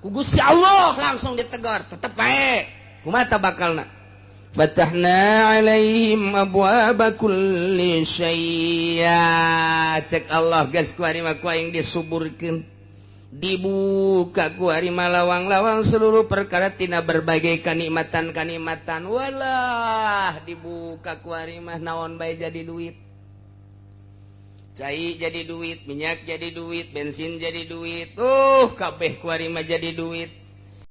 Ku Gusti Allah langsung ditegur, tetep bae. Kumaha bakalna? Fatahna alaihim abwaaba kulli syai'. Cek Allah, geus kuari mah ku aing disuburkeun, dibuka kuari mah lawang-lawang seluruh perkara tina berbagai kanikmatan-kanikmatan. Walah, dibuka kuari mah naon bae jadi duit, cai jadi duit, minyak jadi duit, bensin jadi duit, kabeh kuari mah jadi duit.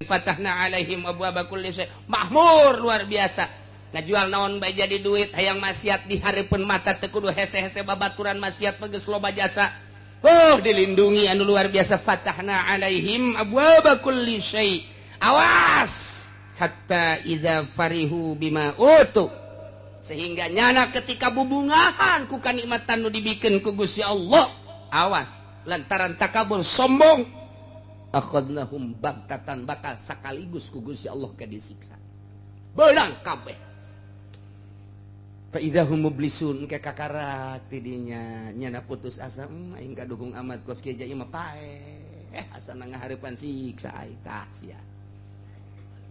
Fatahna alaihim abwaaba kulli syai', makmur luar biasa, ngajual naon bae jadi duit. Hayang maksiat di hareupeun mata, teu kudu hese-hese, babaturan maksiat mah geus loba jasa. Oh, dilindungi anu luar biasa. Fatahna alaihim abwaaba kulli syai'. Awas, hatta idza farihu bima utu, sehingga nyana ketika bubungahan ku kanikmatan nu dibikeun ku Gusti Allah, awas, lantaran takabur, sombong, akhadnahum bagtatan, bakal sekaligus ku Gusti Allah ke disiksa beunang kabeh. Fa idza hum mublisun, ke kakarak tidinya nyana putus asa. Aing kaduhung amat kos kieu ieu mah, paeh, asana ngahareupan siksa aing tah sia.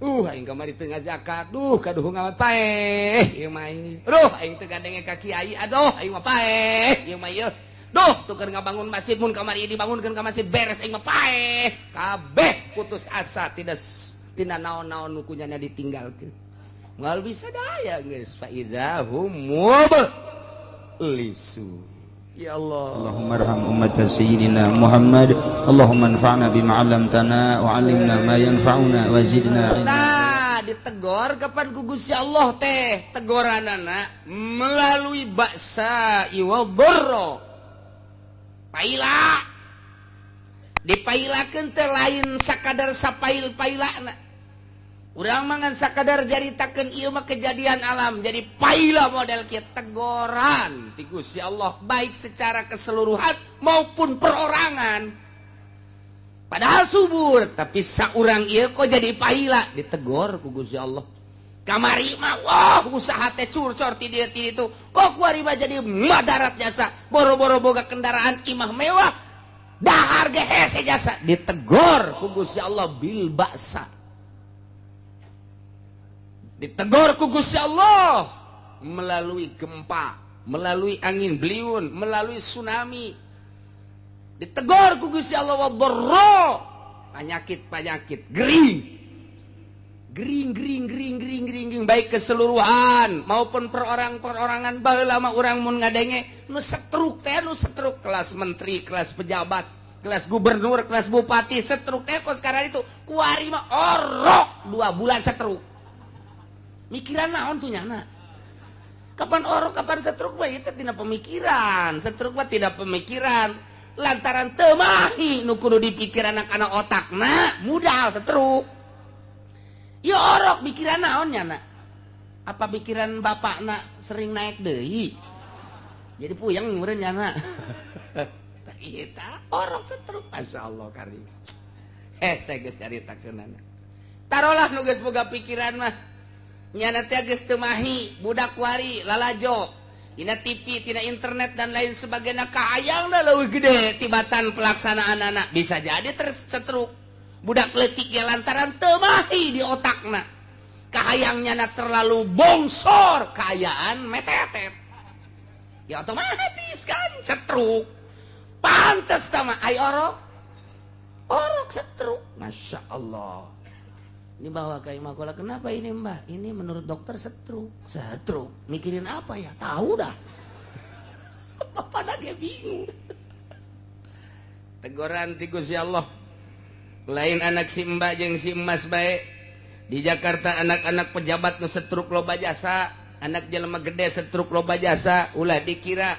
Aing kamari teu ngazakat, duh, kaduhung amat, paeh ieu mah aing. Duh, aing teu ngadenge ka kiai, aduh, aing mah paeh ieu mah ieu. Duh, tuker ngabangun masjid, mun kamari dibangunkeun ka masjid beres, aing mah paeh kabeh. Putus asa, tidak tina naon-naon nu kunyana ditinggalkeun, moal bisa daya geus. Fa idza hum mublisun. Ya Allah. Allahumma arham ummat sayyidina Muhammad. Allahumma anfa'na bima 'allamtana wa 'allimna ma yanfa'una wa zidna ilma. Nah, ditegor kapan ku Gusti Allah teh? Tegoranana melalui ba'sa wa dharra. Paila. Dipailakeun teh lain sakadar sapail-pailana. Urang mah ngan sakadar jaritakeun, ieu mah kejadian alam. Jadi paila model kieu tegoran ti Gusti Allah, baik secara keseluruhan maupun perorangan. Padahal subur, tapi saurang ieu kok jadi paila, ditegor ku Gusti Allah. Kamari mah wah, usaha teh curcor ti dieu ti ditu. Kok kuari mah jadi madarat jasa, boro-boro boga kendaraan, imah mewah, dahar ge hese jasa. Ditegor ku Gusti Allah bil ba'sa. Ditegor ku Gusti Allah melalui gempa, melalui angin beliung, melalui tsunami. Ditegor ku Gusti Allah wa dharra, penyakit-penyakit gering. Gering, gering, gering, gering, gering, gering, baik keseluruhan maupun perorang-perorangan. Baheula mah urang mun ngadenge nu setruk teh, nu setruk kelas menteri, kelas pejabat, kelas gubernur, kelas bupati, setruk teh kok sekarang itu kuari mah orok 2 bulan setruk. Mikiran naon tuh nyana? Kapan orok, kapan setruk mah itu tidak pemikiran. Setruk mah tidak pemikiran, lantaran teu mahi nu kudu dipikiran anak otakna mudah setruk. Ya orok mikiran naon nyana? Apa pikiran bapakna sering naik deui, jadi puyeng meureun nyana? Eta orok, setruk. Masya Allah karim. Saya geus caritakeunana. Tarolah nu geus boga pikiran mah nyana teh geus teu mahi. Budak wari lalajo dina TV, tina internet, dan lain sebagainya, kahayangna leuwih gede tibatan pelaksanaan anak, bisa jadi tersetruk budak leutik ya, lantaran teu mahi di otakna, kahayangnya na terlalu bongsor, kaayaan metetet, ya otomatis kan setruk. Pantes sama ai orok, orok setruk. Masya Allah, ini bawa ke Imakola, kenapa ini, Mbak? Ini menurut dokter setruk. Setruk mikirin apa ya? Tahu dah, bapak dia bingung. Teguran ti Gusti Allah, lain anak si Mbak jeung si Emas baik di Jakarta, anak-anak pejabat nu setruk loba jasa, anak jelema gede setruk loba jasa. Ulah dikira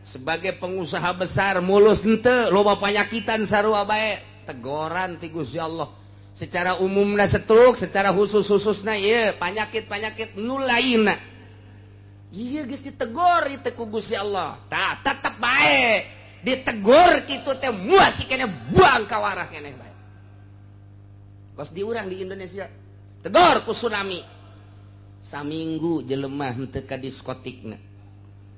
sebagai pengusaha besar mulus, ente loba panyakitan sarua bae. Tegoran ti Gusti Allah secara umumna setruk, secara khusus-khususna ieu panyakit-panyakit nu lainna. Iya, geus ditegor itu ku Gusti Allah. Tah, tetep bae ditegor kitu teh muas keneh buang kawarah keneh bae. Kos diurang di Indonesia tegor ku tsunami, saminggu jelema henteu ka diskotikna,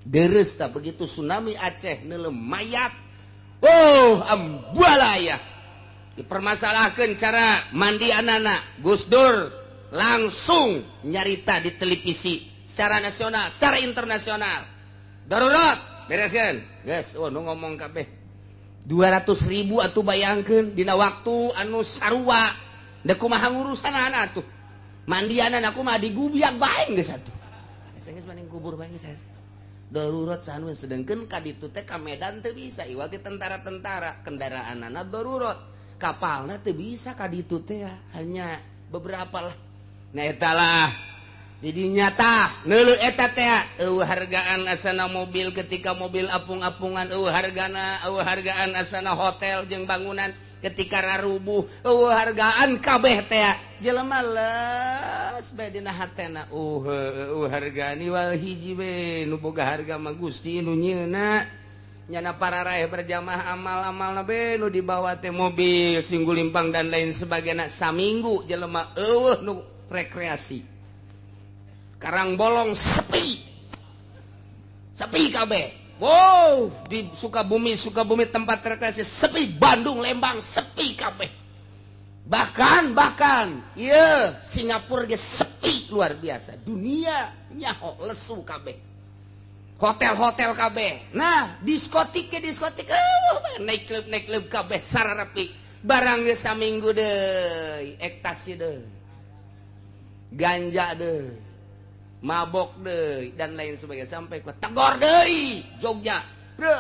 deres. Tak begitu tsunami Aceh neuleuh mayat, oh, ambalaya. Dipermasalahkan cara mandi anak-anak. Gus Dur langsung nyarita di televisi secara nasional, secara internasional. Darurat, bereskan. Guys, oh nu ngomong kabeh. 200 ribu atuh, bayangkeun dina waktu anu sarua. Da kumaha ngurusan anak tuh? Mandian aku mah digubiak bae geus atuh. Geus maning kubur bae geus. Darurat sanu, sedangkan ka ditu teh ka Medan teu bisa, iwal ti tentara-tentara, kendaraanana darurat, kapalna teu bisa ka ditu teh, hanya beberapa lah. Nah, eta lah jadi nyata neuleuh eta teh eueuh hargaan asana mobil ketika mobil apung-apungan, eueuh hargana, eueuh hargaan asana hotel jeung bangunan ketika rarubuh, eueuh hargaan kabeh teh. Jelema les bae dina hatena, eueuh hargaan, iwal hiji we nu boga harga mah Gusti nu nyieuna. Nyana para raih berjamaah, amal-amal be nu dibawa teh mobil singgulimpang dan lain sebagainya. Saminggu jelema eueuh nu rekreasi. Karang Bolong sepi, sepi kabeh. Wow, di Sukabumi, Sukabumi tempat rekreasi sepi, Bandung, Lembang sepi kabeh. Bahkan bahkan iya Singapura ge sepi luar biasa. Dunia nyaho lesu kabeh. Hotel-hotel kabeh. Nah, diskotik ke diskotik, naik klub, naik klub kabeh sararapi. Barang ge saminggu deui, ekstasi deui. Ganja deui, mabok deh dan lain sebagainya, sampai ke tegor deui Jogja. Bro,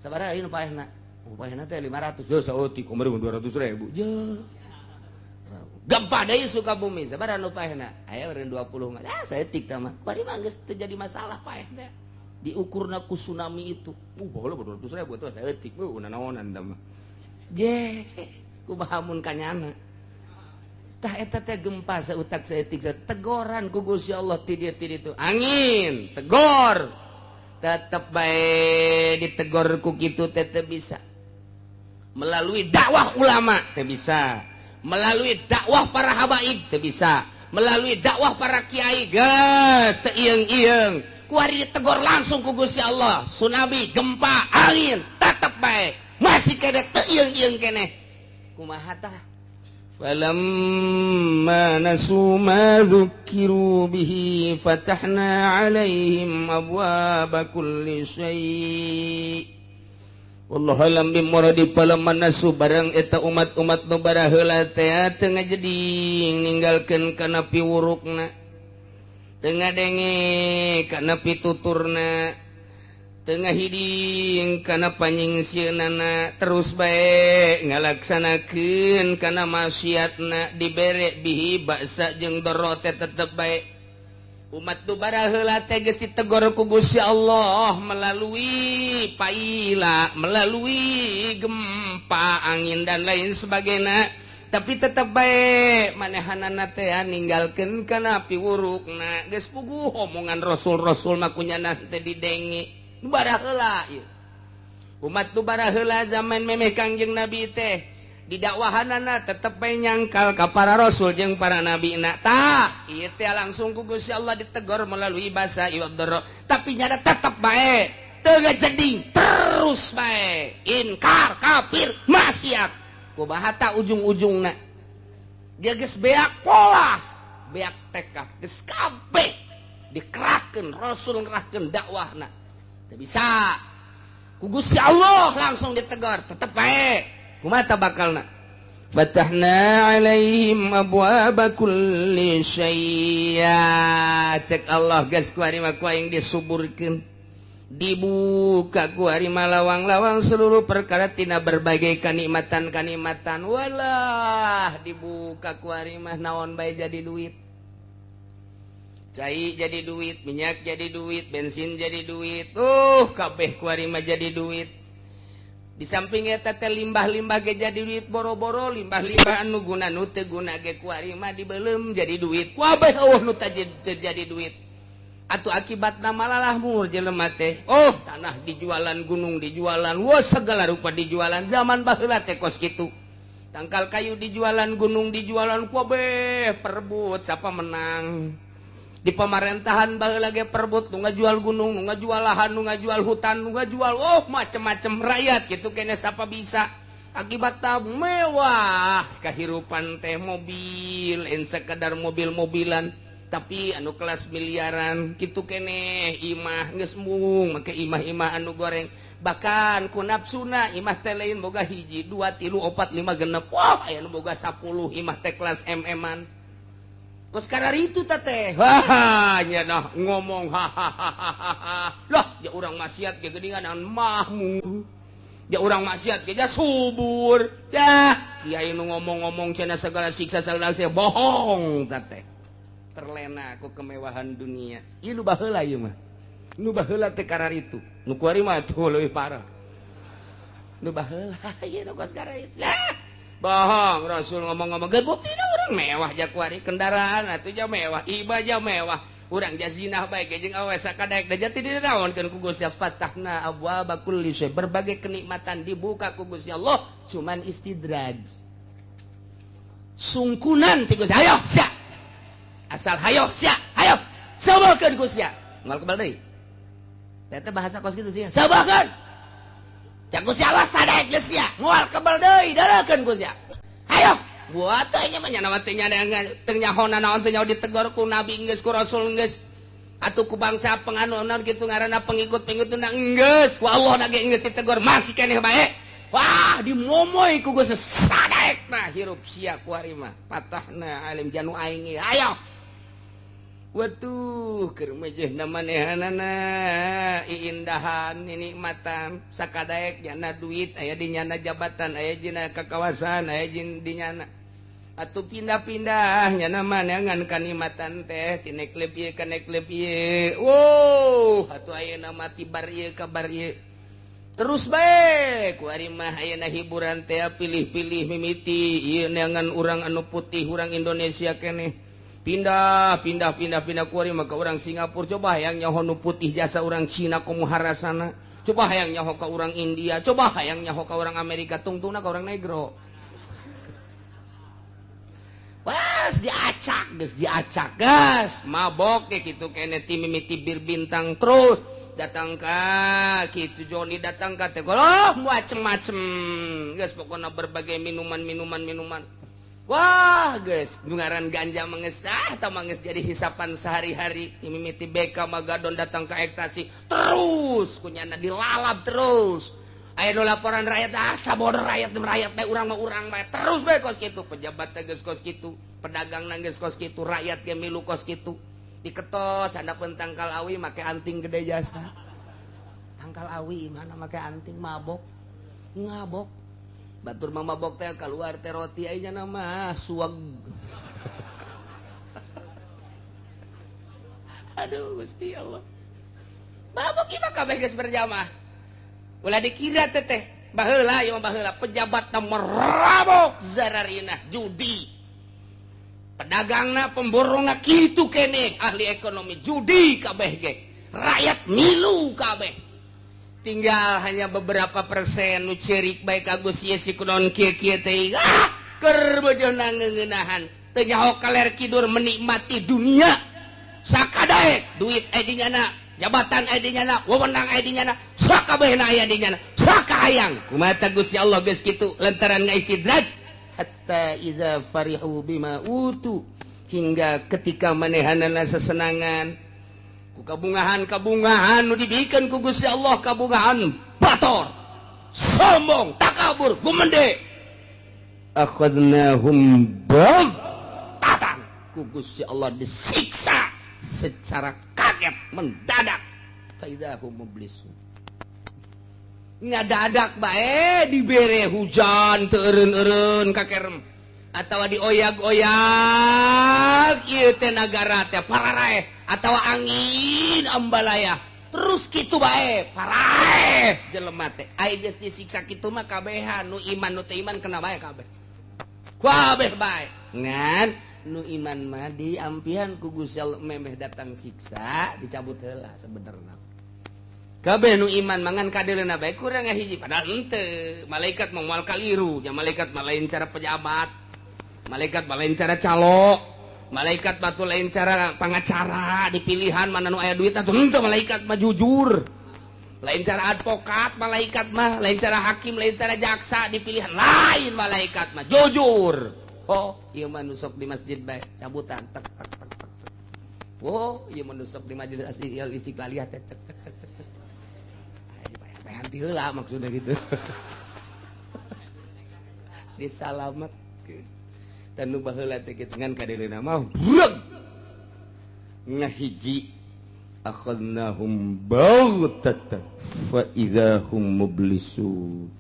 sabaraha ieu paehna? Oh, paehna teh 500. Yo, saeutik kamari 200 ribu. Je gempa deui Sukabumi, sabaraha nu paehna? Aya eureun 20 mah. Ah, saeutik tah mah. Kuari mah geus teu jadi masalah paeh teh. Diukurna ku tsunami itu. Baheula 200 ribu tuh saeutik. Nanaonan tah mah. Je, kumaha mun kanyana? Tah, eta teh gempa seutak saeutik tegoran ku Gusti Allah ti dieu ti ditu. Angin, tegor. Tetep bae ditegor ku kitu teh teu bisa. Melalui dakwah ulama teu bisa. Melalui dakwah para habaib teu bisa. Melalui dakwah para kiai geus teu ieung-ieung. Kuari ditegor langsung ku Gusti Allah. Tsunami, gempa, angin, tetep bae masih kene teu ieung-ieung keneh. Kumaha tah? فلما نسوا ما ذكروا به فتحنا عليهم أبواب كل شيء والله أعلم بمراده. فلما نسوا, barang eta umat-umat nu baraheula teh teu ngajeding, ninggalkeun kana piwurukna, teu ngadenge kana pituturna, teu ngahiding kana panyingsieunnana, terus bae ngalaksanakeun kana maksiatna, dibere bihi baksa jeung doro teh tetep bae. Umat nu baraheula teh geus ditegor ku Gusti Allah melalui paila, melalui gempa, angin dan lain sebagainya, tapi tetep bae manehanana teh ninggalkeun kana piwurukna. Geus puguh omongan rasul-rasul mah kunyana teh didenge. Baraheula ieu umat nu baraheula zaman memeh Kangjeng Nabi teh didakwahanana tetep bae nyangkal ka para rasul jeung para nabi na. Tah, ieu teh langsung ku Gusti Allah ditegor melalui basa iwadoro, tapi nyada tetep bae teu ngajeding, terus bae inkar, kafir, maksiat. Kumaha ta ujung-ujungna? Dia geus beak pola, beak tekad, geus kabeh dikerahkeun, rasul ngerahkeun dakwahna teu bisa, ku Gusti Allah langsung ditegur, tetep bae. Kumaha ta bakalna? Fatahna alaihim abwaaba kulli syai'. Cek Allah, geus kuari mah ku aing disuburkeun, dibuka kuari mah lawang-lawang seluruh perkara tina berbagai kanikmatan-kanikmatan. Walah, dibuka kuari mah naon bae jadi duit, cai jadi duit, minyak jadi duit, bensin jadi duit, kabeh kuari mah jadi duit. Di samping eta teh limbah-limbah ge jadi duit, boro-boro limbah-limbah anu guna, nu teu guna ge kuari mah dibeuleum jadi duit. Kabeh eueuh nu teu jadi duit. Atuh akibatna malalah mur jelema teh. Oh, tanah dijualan, gunung dijualan, wah, segala rupa dijualan. Zaman baheula teh kos kitu. Tangkal kayu dijualan, gunung dijualan, kabeh perebut siapa menang. Di pemerintahan baheula ge perebut, nu ngajual gunung, nu ngajual lahan, nu ngajual hutan, nu ngajual, oh, macem-macem. Rakyat gitu kene siapa bisa. Akibat mewah kehidupan teh mobil en sekedar mobil-mobilan tapi anu kelas miliaran kitu keneh imah geus mung make imah-imah anu goreng bahkan ku nafsuna imah teh lain boga 1 2 3 4 5 6 wah aya nu boga 10 imah teh kelas MM-an. Kos kararitu teh wah nya nah ngomong hahaha lah ya urang maksiat ge geuningan mahmu ya urang maksiat ge subur ya kiai nu ngomong-ngomong cenah segala siksa segala sia bohong teh terlena ku kemewahan dunia. Ieu nu baheula ieu mah nu baheula teh kararitu nu kuari mah tuh leuwih parah nu baheula ieu nu kos kararitu lah bohong Rasul ngomong-ngomong geus buktina urang mewah jakuari kendaraan atuh ja mewah iba ja mewah urang ja zinah bae ge jeung awe sakadaek da jati dinaonkeun ku Gusti fatahna abwaaba kulli syai berbagai kenikmatan dibuka ku Gusti Allah cuman istidraj sungkunan ti Gusti ayo sia asal hayo sia hayo sabakeun ku sia moal kebal deui eta bahasa kos kitu sia sabakeun cak Gusti Allah sadaek geus sia moal kebal deui darakeun ku sia hayo buat teh nya mah nya teh nya teu nyahona naon teh nyaho ditegor ku nabi geus ku rasul geus atuh ku bangsa penganu naon kitu ngaranna pengikut-pengikut na geus ku Allah na ge geus ditegor masih keneh bae wah dimomoy ku Gusti sadaek na hirup sia ku ari mah patahna alim janu aing hayo watuh keur mejehna manehanana iindahan nikmatan sakadaek nyana duit aya di nyana jabatan aya dina kakawasan aya di nyana atuh pindah-pindah nyana maneangan kanikmatan teh ti neklep ieu ka neklep ieu wow atuh ayeuna mah ti bar ieu ka bar ieu terus bae ku ari mah ayeuna hiburan teh pilih-pilih mimiti ieu neangan urang anu putih urang Indonesia keneh pindah pindah pindah pindah kuari maka orang Singapura coba hayang nyaho nu putih jasa orang Cina komo harasana coba hayang nyaho ka orang India coba hayang nyaho ka orang Amerika tungtungna ka orang negro wah diacak geus diacak gas mabok ge kitu kene ti mimiti bir bintang terus datang ka kitu Joni datang ka teh oh macem-macem geus pokona berbagai minuman-minuman minuman. Wah guys, ngaran ganja manges ah tah manges jadi hisapan sehari-hari. Mimiti BK Magadon datang ke ektasi terus kunyana dilalap terus. Aya nu laporan rakyat ah sabodor rakyat rakyat bae urang mah urang bae terus bae kos kitu. Pejabat teh geus kos kitu, pedagang geus kos kitu, rakyat ge milu kos kitu. Diketos handapeun tangkal awi make anting gede jasa. Tangkal awi mana make anting mabok. Ngabok. Batur mama bok teh keluar teh roti aya nama suwag. Aduh Gusti Allah. Mabok ieu mah kabeh geus berjamaah. Ulah dikira teh teh baheula ieu mah baheula pejabat na merabok zararina judi. Pedagangna pemborongna kitu keneh ahli ekonomi judi kabeh ge. Rakyat milu kabeh. Tinggal hanya beberapa persen nu cerik bae ka Gusti si kunaon kieu-kieu teh ah keur bojona ngeuneunahan teu nyaho kaler kidur menikmati dunia sakadaek duit aya di nyana jabatan aya di nyana wewenang aya di nyana sakabehna aya di nyana sakahayang kumaha ta Gusti Allah geus kitu lantaran ngaistidraj hatta iza farihu bima utu hingga ketika manehanana sesenangan kabungahan-kabungahan nu dibikeun ku Gusti Allah kabungahan bator sombong takabur gumende akhadnahum baghtatan ku Gusti Allah disiksa secara kaget mendadak faidahum mublisun ngadadak bae dibere hujan teu eureun-eureun kakerem atawa dioyag-oyag ieu teh nagara teh pararaeh atawa angin ambalaya terus kitu bae paraeh jelema teh aya geus disiksa kitu mah kabehan nu iman nu teu iman kena bae kabeh kabeh bae ngan nu iman mah diampihan ku Gusti Allah memeh datang siksa dicabut heula sebenarna kabeh nu iman mangan kadeuleuna bae kurang hiji padahal henteu malaikat mah moal kaliru nya malaikat mah lain cara pejabat malaikat mah lain cara calo malaikat batu lain cara pangacara dipilihan mana nu aya duit atuh henteu malaikat mah jujur Lain cara advokat malaikat mah, lain cara hakim, lain cara jaksa dipilihan, lain malaikat mah jujur. Oh, ieu mah nu sok di masjid bae cabutan tek tek tek tek. Oh, ieu mah nu sok di majelis istiqlaliyah teh cek cek cek cek cek. Dibayar-bayaran ti heula maksudnya gitu. Disalametkeun. Dan nu baheula teh kitu ngan kadeleuna mah breg. Ngahiji akhadnahum baghtatan fa idzahum mublisun.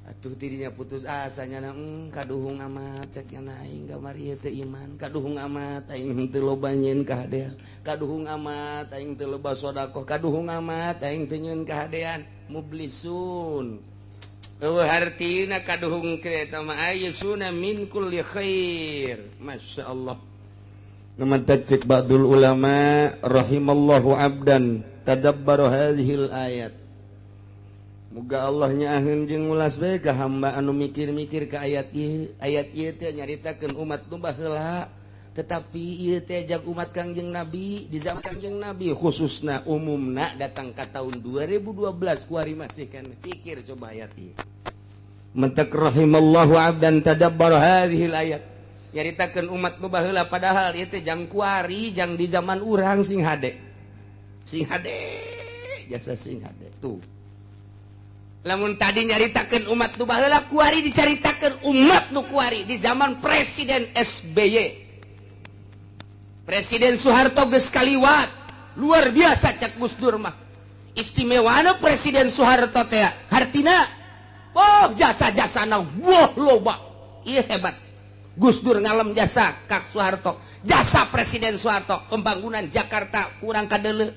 Atuh dirinya putus asanya na kaduhung amat cek nya aing kamari ieu teh iman, kaduhung amat aing teu loba nyeun kahadean, kaduhung amat aing teu loba sedekah, kaduhung amat aing teu nyeun kahadean. Mublisun. Eueuh hartina kaduhung eta mah ayyusuna min kulli khair. Masyaallah. Namantak cek ba'dul ulama rahimallahu abdan tadabbara hadhil ayat. Muga Allah nyaaheun jeung ulas bae ka hamba anu mikir-mikir ka ayat ieu. Ayat ieu teh nyaritakeun umat nu baheula, tetapi ieu teh jag umat Kangjeng Nabi di zaman Kangjeng Nabi khususna umumna datang ka tahun 2012 kuari masih kan pikir coba ayat ieu. Mentak rahimallahu abdan tadabbara hadhil ayat. Nyaritakeun umat nu baheula padahal ieu teh jang kuari jang di zaman urang sing hade. Sing hade jasa sing hade tuh. Lamun tadi nyaritakeun umat nu baheula kuari dicaritakeun umat nu kuari di zaman Presiden SBY. Presiden Soeharto geus kaliwat. Luar biasa cak Gus Dur mah. Istimewana Presiden Soeharto teh hartina oh jasa-jasana wah loba. Ieu hebat. Gus Dur ngalem jasa Kak Soeharto. Jasa Presiden Soeharto pembangunan Jakarta kurang kadeuleu.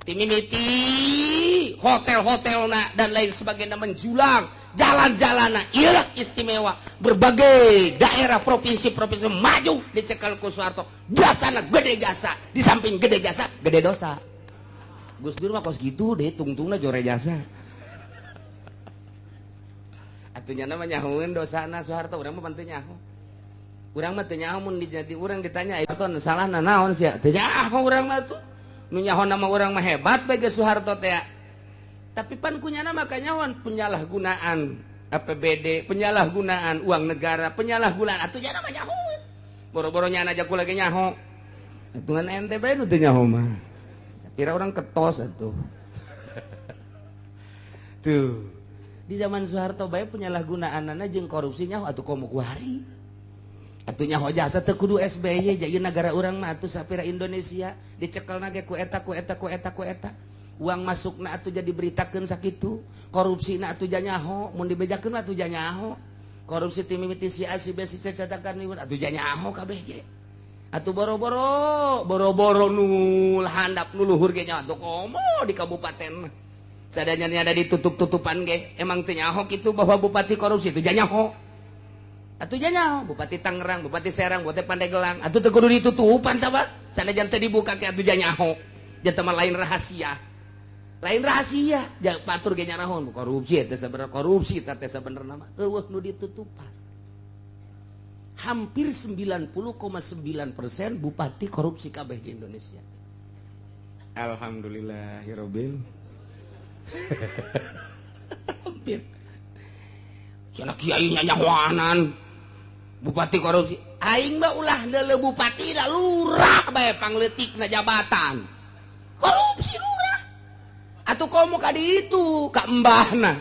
Timimiti hotel-hotelna dan lain sebagainya menjulang, jalan-jalanna ieu istimewa. Berbagai daerah provinsi-provinsi maju dicekal ku Soeharto. Jasana gede jasa, di samping gede jasa, gede dosa. Gus Dur mah kos gitu deh, tungtungna jore jasa. Atuh nya mah nyahoeun dosana Soeharto, urang mah teu nyaho. Urang mah teu nyaho mun dijadi urang ditanya Soeharto salahna naon sia? Teu nyaho urang mah tuh. Nu nyaho nama urang mah hebat bae geus Soeharto teh. Tapi pan kunyana maka nyahoan penyalahgunaan APBD, penyalahgunaan uang negara, penyalahgunaan atuh nya mah nyahoeun. Boro-boro nyana aja ku lagi nyaho. Atuh ngan ente bae nu teu nyaho mah. Sapira urang ketos atuh. Tuh. Di zaman Soeharto bae penyalahgunaanana jeung korupsi nyaho atuh komo kuari. Atuh nyaho jasa teu kudu SBY jadi negara urang mah atuh sapira Indonesia dicekelna ge ku eta ku eta ku eta ku eta. Uang masukna atuh jadi beritakeun sakitu, korupsina atuh nyaho, mun dibejakeun atuh nyaho. Korupsi ti mimiti si A si B si C catakan liwat atuh nyaho kabeh ge. Atuh boro-boro, boro-boro nu handap nu luhur ge nyaho atuh komo di kabupaten. Sadayana ada ditutup-tutupan ge, emang teu nyaho kitu bahwa bupati korupsi itu nyaho. Atuh nyaho Bupati Tangerang, Bupati Serang, Bupati Pandeglang, atuh teu kudu ditutupan tah Pak. Sanajan teu dibuka ge atuh nyaho. Jatah mah lain rahasia. Lain rahasia, ja batur ge nyarahon korupsi teh sabenerna korupsi teh sabenerna mah eueuh nu ditutupan. Hampir 90,9% bupati korupsi kabeh di Indonesia. Alhamdulillahirabbil. Hampir. Cenah kiai nyahoanan bupati korupsi. Aing mah ulah deuleu bupati da lurah bae pangleutikna jabatan. Korupsi lurah. Atuh komo ka ditu ka embahna.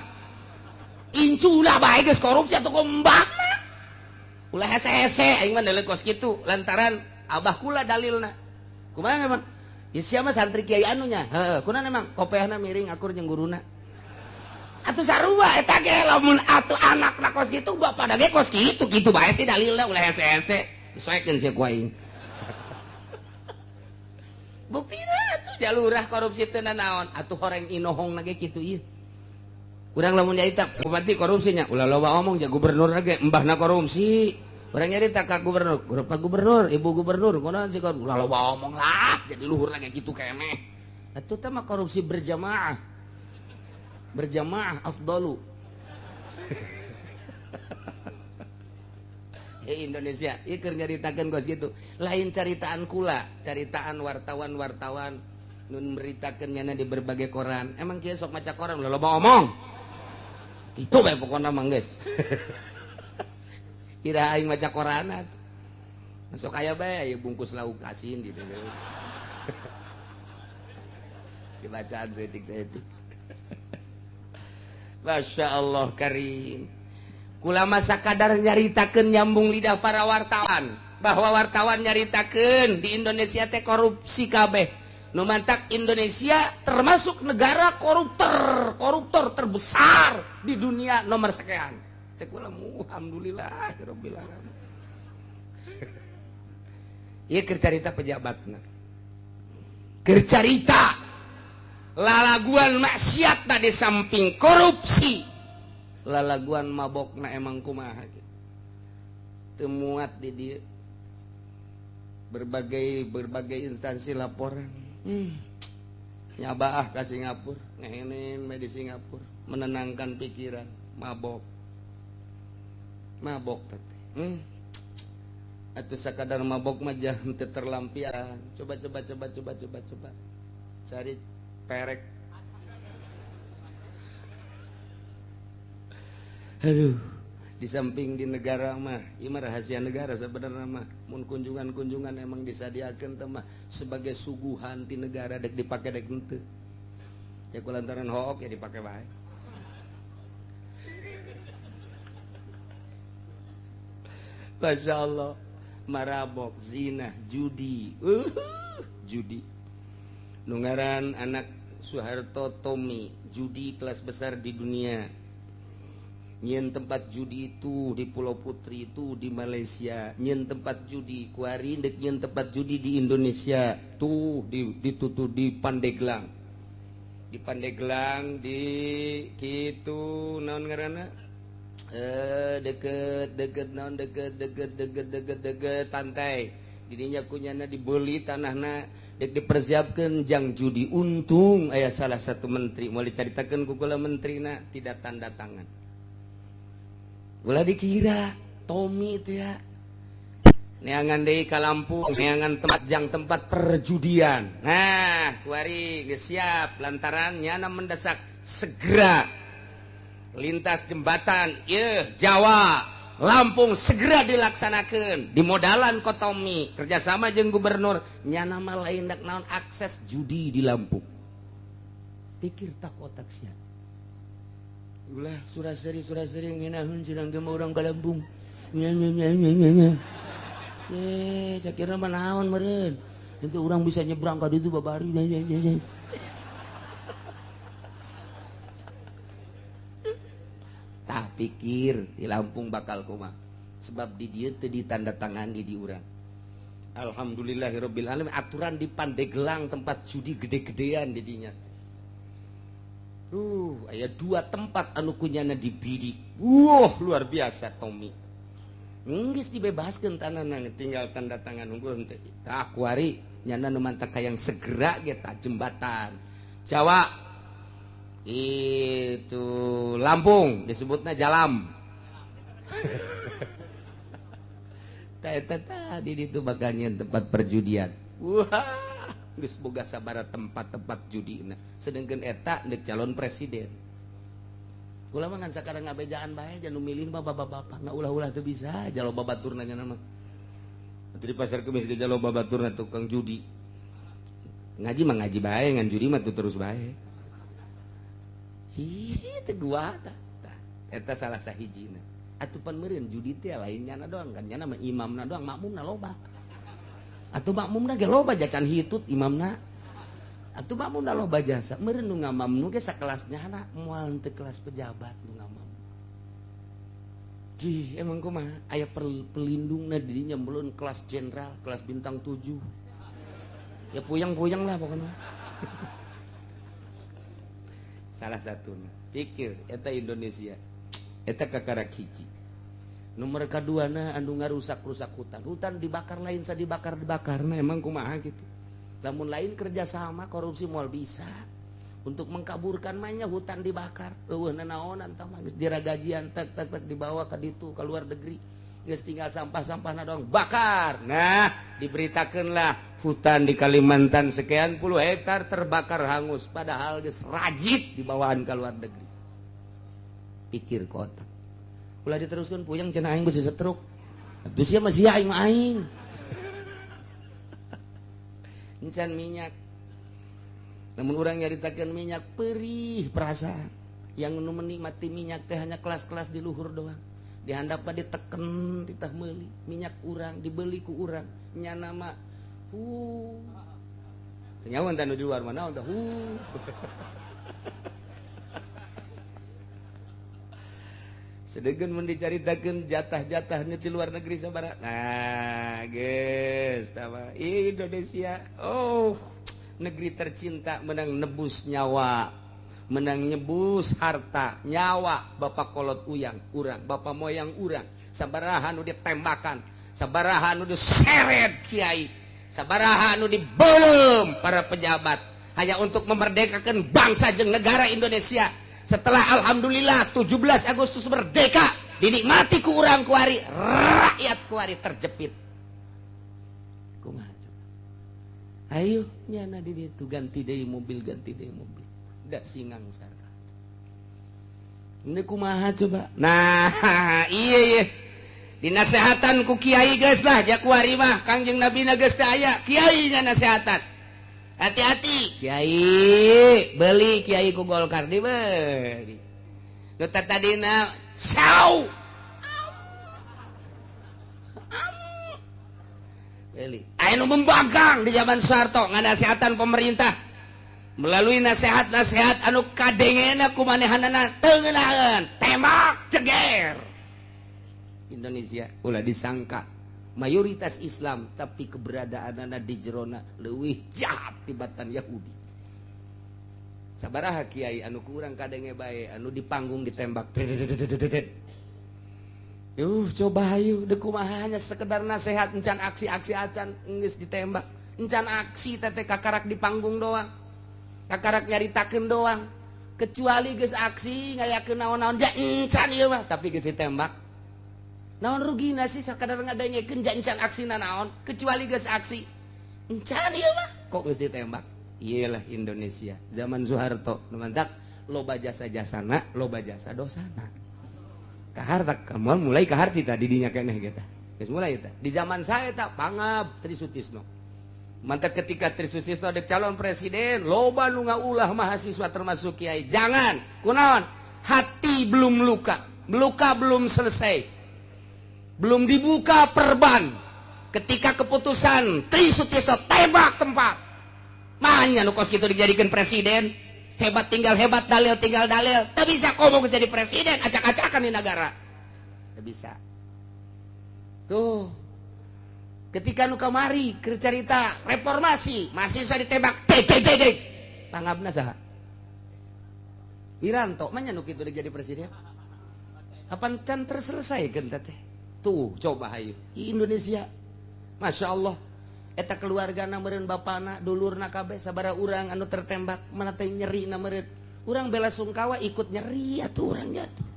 Inculah bae geus korupsi atuh komo embahna. Ulah hese-hese aing mah deuleu kos kitu lantaran abah kula dalilna. Kumaha emang? Ya sia mah santri kiai anunya. Heeh, kunaon emang kopeahna miring akur jeung guruna. Atuh sarua eta ge lamun atuh anakna kos kitu bapak ge kos kitu kitu bae sih dalilna ulah hese-hese. Disoekeun sia ku aing. Buktina atuh jalurah korupsi teu nanaon atuh horeng inohong ge kitu ieu. Urang lamun nyarita bupati korupsinya ulah loba omong ja gubernur ge embahna korupsi. Urang nyarita ka gubernur, Pak gubernur, ibu gubernur kunaon sih ulah loba omong lah jadi luhur lagi kitu keneh. Atuh teh mah korupsi berjamaah. Berjamaah afdalu. Indonesia ieu keur nyaritakeun kos kitu. Lain caritaan kula, caritaan wartawan-wartawan Nun meritakeun nyana di berbagai koran. Emang kieu sok maca koran ulah loba omong. Kitu bae pokona mah geus. Kira aing maca koran atuh. Sok aya bae aya bungkus lauk asin di dieu. Dibacaan saeutik-saeutik. Masya Allah karim. Kula masa kadar nyaritakeun nyambung lidah para wartawan bahwa wartawan nyaritakeun di Indonesia teh korupsi kabeh. Nu mantak Indonesia termasuk negara koruptor terbesar di dunia nomor sekian. Cek kula alhamdulillah rabbil alamin. Ieu keur carita pejabatna. Keur carita lalaguan maksiatna di samping korupsi, lalaguan mabokna emang kumaha gitu. Teu muat di dieu. Berbagai instansi laporan. Nyabaah ka Singapura, ngehenin di Singapura, menenangkan pikiran, mabok. Mabok teh. Atuh sakadar mabok mah jah teu terlampian. Coba coba coba coba coba coba. Cari perek. Aduh, di samping di negara mah, ieu mah rahasia negara sebenarnya mah. Mun kunjungan-kunjungan emang disadiakeun teh mah sebagai suguhan ti negara dek dipake dek henteu. Ya kulantaran hook ya dipake bae. Masya Allah, marabok, zina, judi. Judi. Nu ngaran anak Soeharto Tommy, judi kelas besar di dunia. Nyen tempat judi itu di Pulau Putri itu di Malaysia, nyen tempat judi kuari dek nyen tempat judi di Indonesia tuh ditutup di Pandeglang. Di Pandeglang di kitu naon ngaranna? Deket deket naon deket deket deket deket deket pantai. Didinya kunyana dibeli tanahna dek dipersiapkan jang judi. Untung aya salah satu menteri mau dicaritakeun ku kula menterina tidak tanda tangan. Ulah dikira Tommy itu ya neangan deui ka Lampung, neangan tempat jang tempat perjudian. Nah, kuari geus siap lantaran nyana mendesak segera lintas jembatan ieu Jawa Lampung segera dilaksanakeun. Dimodalan ku Tommy kerjasama jeung gubernur nyana mah lain dak naon akses judi di Lampung. Pikir tak otak sia. Ulah suraseri ngeunahun sedang ge urang ka Lampung. Nya nya nya nya nya. Eh, sakira mah naon meureun. Itu urang bisa nyebrang ka ditu babari nya nya nya. Tah pikir di Lampung bakal kumaha. Sebab di dieu teu ditandatangani di urang. Alhamdulillahirabbil alamin aturan di Pandeglang tempat judi gede-gedean di dinya. Aya dua tempat anu kunyana dibidik. Wah, luar biasa Tommy. Geus dibebaskeun tanahna tinggal tanda tangan unggul henteu. Tah kuari nyana nu mantak hayang segera ge tah jembatan. Jawa itu Lampung disebutna Jalam. Tah eta tadi ditu bakal nyeun tempat perjudian. Wah. Geus boga sabaraha tempat-tempat judina sedangkan eta deuk calon presiden. Kula mah ngan sakarang ngabejaan bae jan nu milih mah bapak-bapak. Nah ulah-ulah teu bisa jalo babaturna nya mah. Atuh di pasar kemis ge jalo babaturna tukang judi. Ngaji mah ngaji bae ngan judi mah tuh terus bae. Sih teu gua tah. Eta salah sahijina. Atuh pan meureun judi teh lain nyana doang kan nyana mah imamna doang makmumna loba. Atuh makmumna ge loba jacan hitut imamna. Atuh makmumna loba jasa. Meureun nu ngamam nu ge sakelas nyana moal teu kelas pejabat nu ngamam. Jih, emang kumaha aya pelindungna di dinya melun kelas jenderal, kelas bintang 7. Ya puyeng-puyeng lah pokoknya. Salah satuna. Pikir eta Indonesia. Eta kakarak hiji. Nomor kaduana anu ngarusak-rusak hutan. Hutan dibakar lain sa dibakar-dibakar. Nah emang kumaha gitu. Lamun lain kerjasama korupsi moal bisa. Untuk mengkaburkan mah hutan dibakar. Eueuh nanaonan tah mah geus diragajian tek tek tek dibawa ka ditu ka luar negeri. Geus tinggal sampah-sampahna doang bakar. Nah, diberitakeunlah hutan di Kalimantan sekian puluh hektar terbakar hangus, padahal geus rajit dibawaan ke luar negeri. Pikir kotak. Ulah diteruskeun puyeng cenah aing geus setruk. Atuh sia mah sia aing mah aing. Encan minyak. Namun orang nyaritakeun minyak perih perasaan. Yang nu menikmati minyak teh hanya kelas-kelas di luhur doang. Di handap diteken titah meuli minyak urang dibeli ku urang nyana mah nyawan tanu di luar mana udah Sedegeun mun dicaritakeun jatah-jatah di luar negeri sabaraha. Nah, geus tah Indonesia. Oh, negeri tercinta menang nebus nyawa, menang nyebus harta, nyawa bapak kolot uyang urang, bapak moyang urang, sabaraha nu ditembakan, sabaraha nu diseret kiai, sabaraha nu dibelem para pejabat hanya untuk memerdekakan bangsa jeung negara Indonesia. Setelah alhamdulillah 17 Agustus merdeka, dinikmati ku urang kuari, rakyat kuari terjepit. Kumaha coba? Ayo nyana di ditu ganti deui mobil, ganti deui mobil. Da singang sarta. Ini kumaha coba? Nah, iya iya. Dinasehatan ku kiai geus lah jakuari mah Kangjeng Nabi na geus teu aya, kiai nya nasehatan. Hati-hati kiai, beli kiai ku Golkar dibeli. Nu tadina sau. Beli. Aya nu membangkang di zaman Soeharto nganasehatan pemerintah melalui nasihat-nasihat anu kadengena ku manehanana teu ngeunaheun, tembak ceger. Indonesia ulah disangka mayoritas Islam tapi keberadaanana di jerona leuwih jahat tibatan Yahudi. Sabaraha kiai anu kurang kadenge bae anu di panggung ditembak. Yuh coba hayu deuk kumaha hanya sekedar nasihat encan aksi-aksi acan geus ditembak. Encan aksi teh kakarak di panggung doang. Kakarak nyaritakeun doang. Kecuali geus aksi ngayakeun naon-naon ja encan ieu mah tapi geus ditembak. Naon rugina sih sakadar ngadengekeun ja encan aksina naon kecuali geus aksi. Encan ieu mah kok geus ditembak. Iyalah Indonesia zaman Soeharto nu mantak loba jasa-jasana, loba jasa dosana. Kaharta kamu mulai kaharti tadi dinya keneh kita. Geus mulai eta. Di zaman saya tak pangab Tri Sutisno. Mantak ketika Tri Sutisno ada calon presiden, loba nu ngaulah mahasiswa termasuk kiai. Jangan, kunaon? Hati belum luka, luka belum selesai. Belum dibuka perban. Ketika keputusan Tri Sutisno tembak tempat. Mahnya nu kos kitu dijadikan presiden. Hebat tinggal hebat, dalil tinggal dalil. Tak bisa komo jadi presiden, acak-acakan di negara. Tak bisa. Tuh. Ketika nu kamari keur carita reformasi, mahasiswa ditembak, dek dek dek dek. Pangabna saha? Wiranto, mah nya nu kitu jadi presiden. Apan can terselesaikeun teh? Tuh, coba hayu. Indonesia. Masya Allah. Eta keluargana meureun bapana, dulurna kabeh sabaraha urang anu tertembak, mana teh nyerina meureun. Urang bela sungkawa ikut nyeri atuh urang jatuh.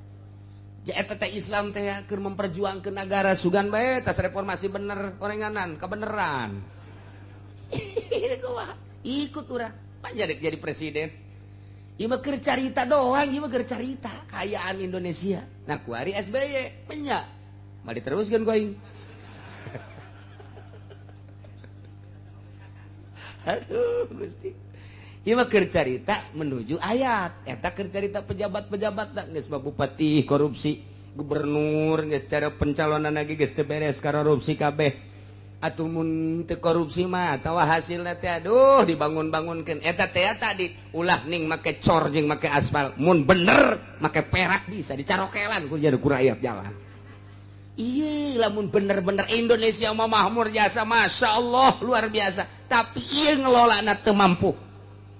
Ja eta teh Islam teh keur memperjuangkeun negara sugan bae tas reformasi bener orenganan kebeneran. Ikut urang. Panjang jadi presiden. Ieu mah keur carita doang, ieu mah keur carita kaayaan Indonesia. Nah, kuari SBY menya. Mah diteruskeun ku aing. Aduh, Gusti. Ieu mah keur carita menuju ayat. Eta keur carita pejabat-pejabat da geus mah bupati korupsi, gubernur geus cara pencalonan lagi geus teu beres korupsi kabeh. Atuh mun teu korupsi mah atawa hasilna teh aduh dibangun-bangunkeun. Eta teh tadi ulah ning make cor jeung make aspal. Mun bener make perak bisa dicarokelan ku jadi ku rakyat jalan. Iya, lamun bener-bener Indonesia mah makmur jasa, masya Allah luar biasa. Tapi iya ngelolana teu mampu.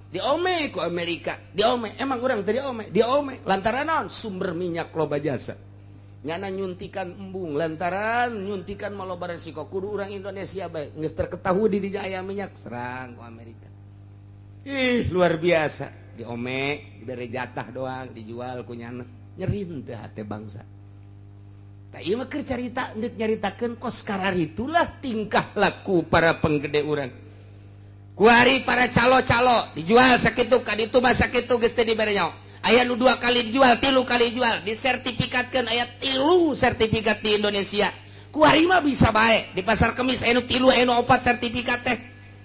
Diome ku Amerika, diome. Emang urang teu diome, diome. Lantaran naon? Sumber minyak loba jasa. Nyana nyuntikan embung, lantaran nyuntikan mah loba resiko. Kudu urang Indonesia bae geus terketahui di dinya aya minyak, serang ku Amerika. Ih, luar biasa. Diome, dibere jatah doang, dijual ku nyana. Nyeri henteu hate bangsa. Tah ieu mah keur carita deuk nyaritakeun kos kararitulah tingkah laku para penggede urang. Kuari para calo-calo dijual sakitu ka ditu mah sakitu geus teu dibere nyaho. Aya nu 2 kali dijual, 3 kali dijual, disertifikatkeun aya 3 sertifikat di Indonesia. Kuari mah bisa bae di pasar Kemis aya nu 3 aya nu 4 sertifikat teh.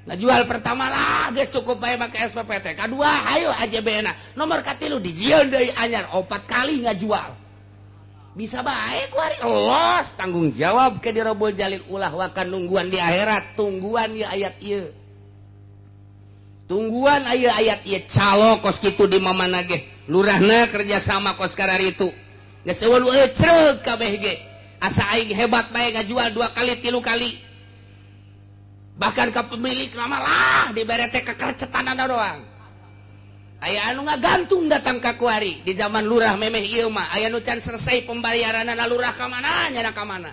Ngajual pertama lah geus cukup bae make SPPT. Kadua hayo AJB-na. Nomor katilu dijieun deui anyar 4 kali ngajual. Bisa bae kuari los tanggung jawab ke dirobol jalil ulah wakan nungguan di akhirat, tungguan ya ayat ieu. Tungguan aya ayat ieu calo kos kitu di mamana ge. Lurahna kerja sama kos kararitu. Geus eueuh nu ecreug kabeh ge. Asa aing hebat bae ngajual 2 kali 3 kali. Bahkan ka pemilik nama lah dibere teh kekercetanana doang. Aya anu ngagantung datang ka kuari di zaman lurah memeh ieu mah aya nu can selesai pembayaranana lurah ka mana nyana ka mana.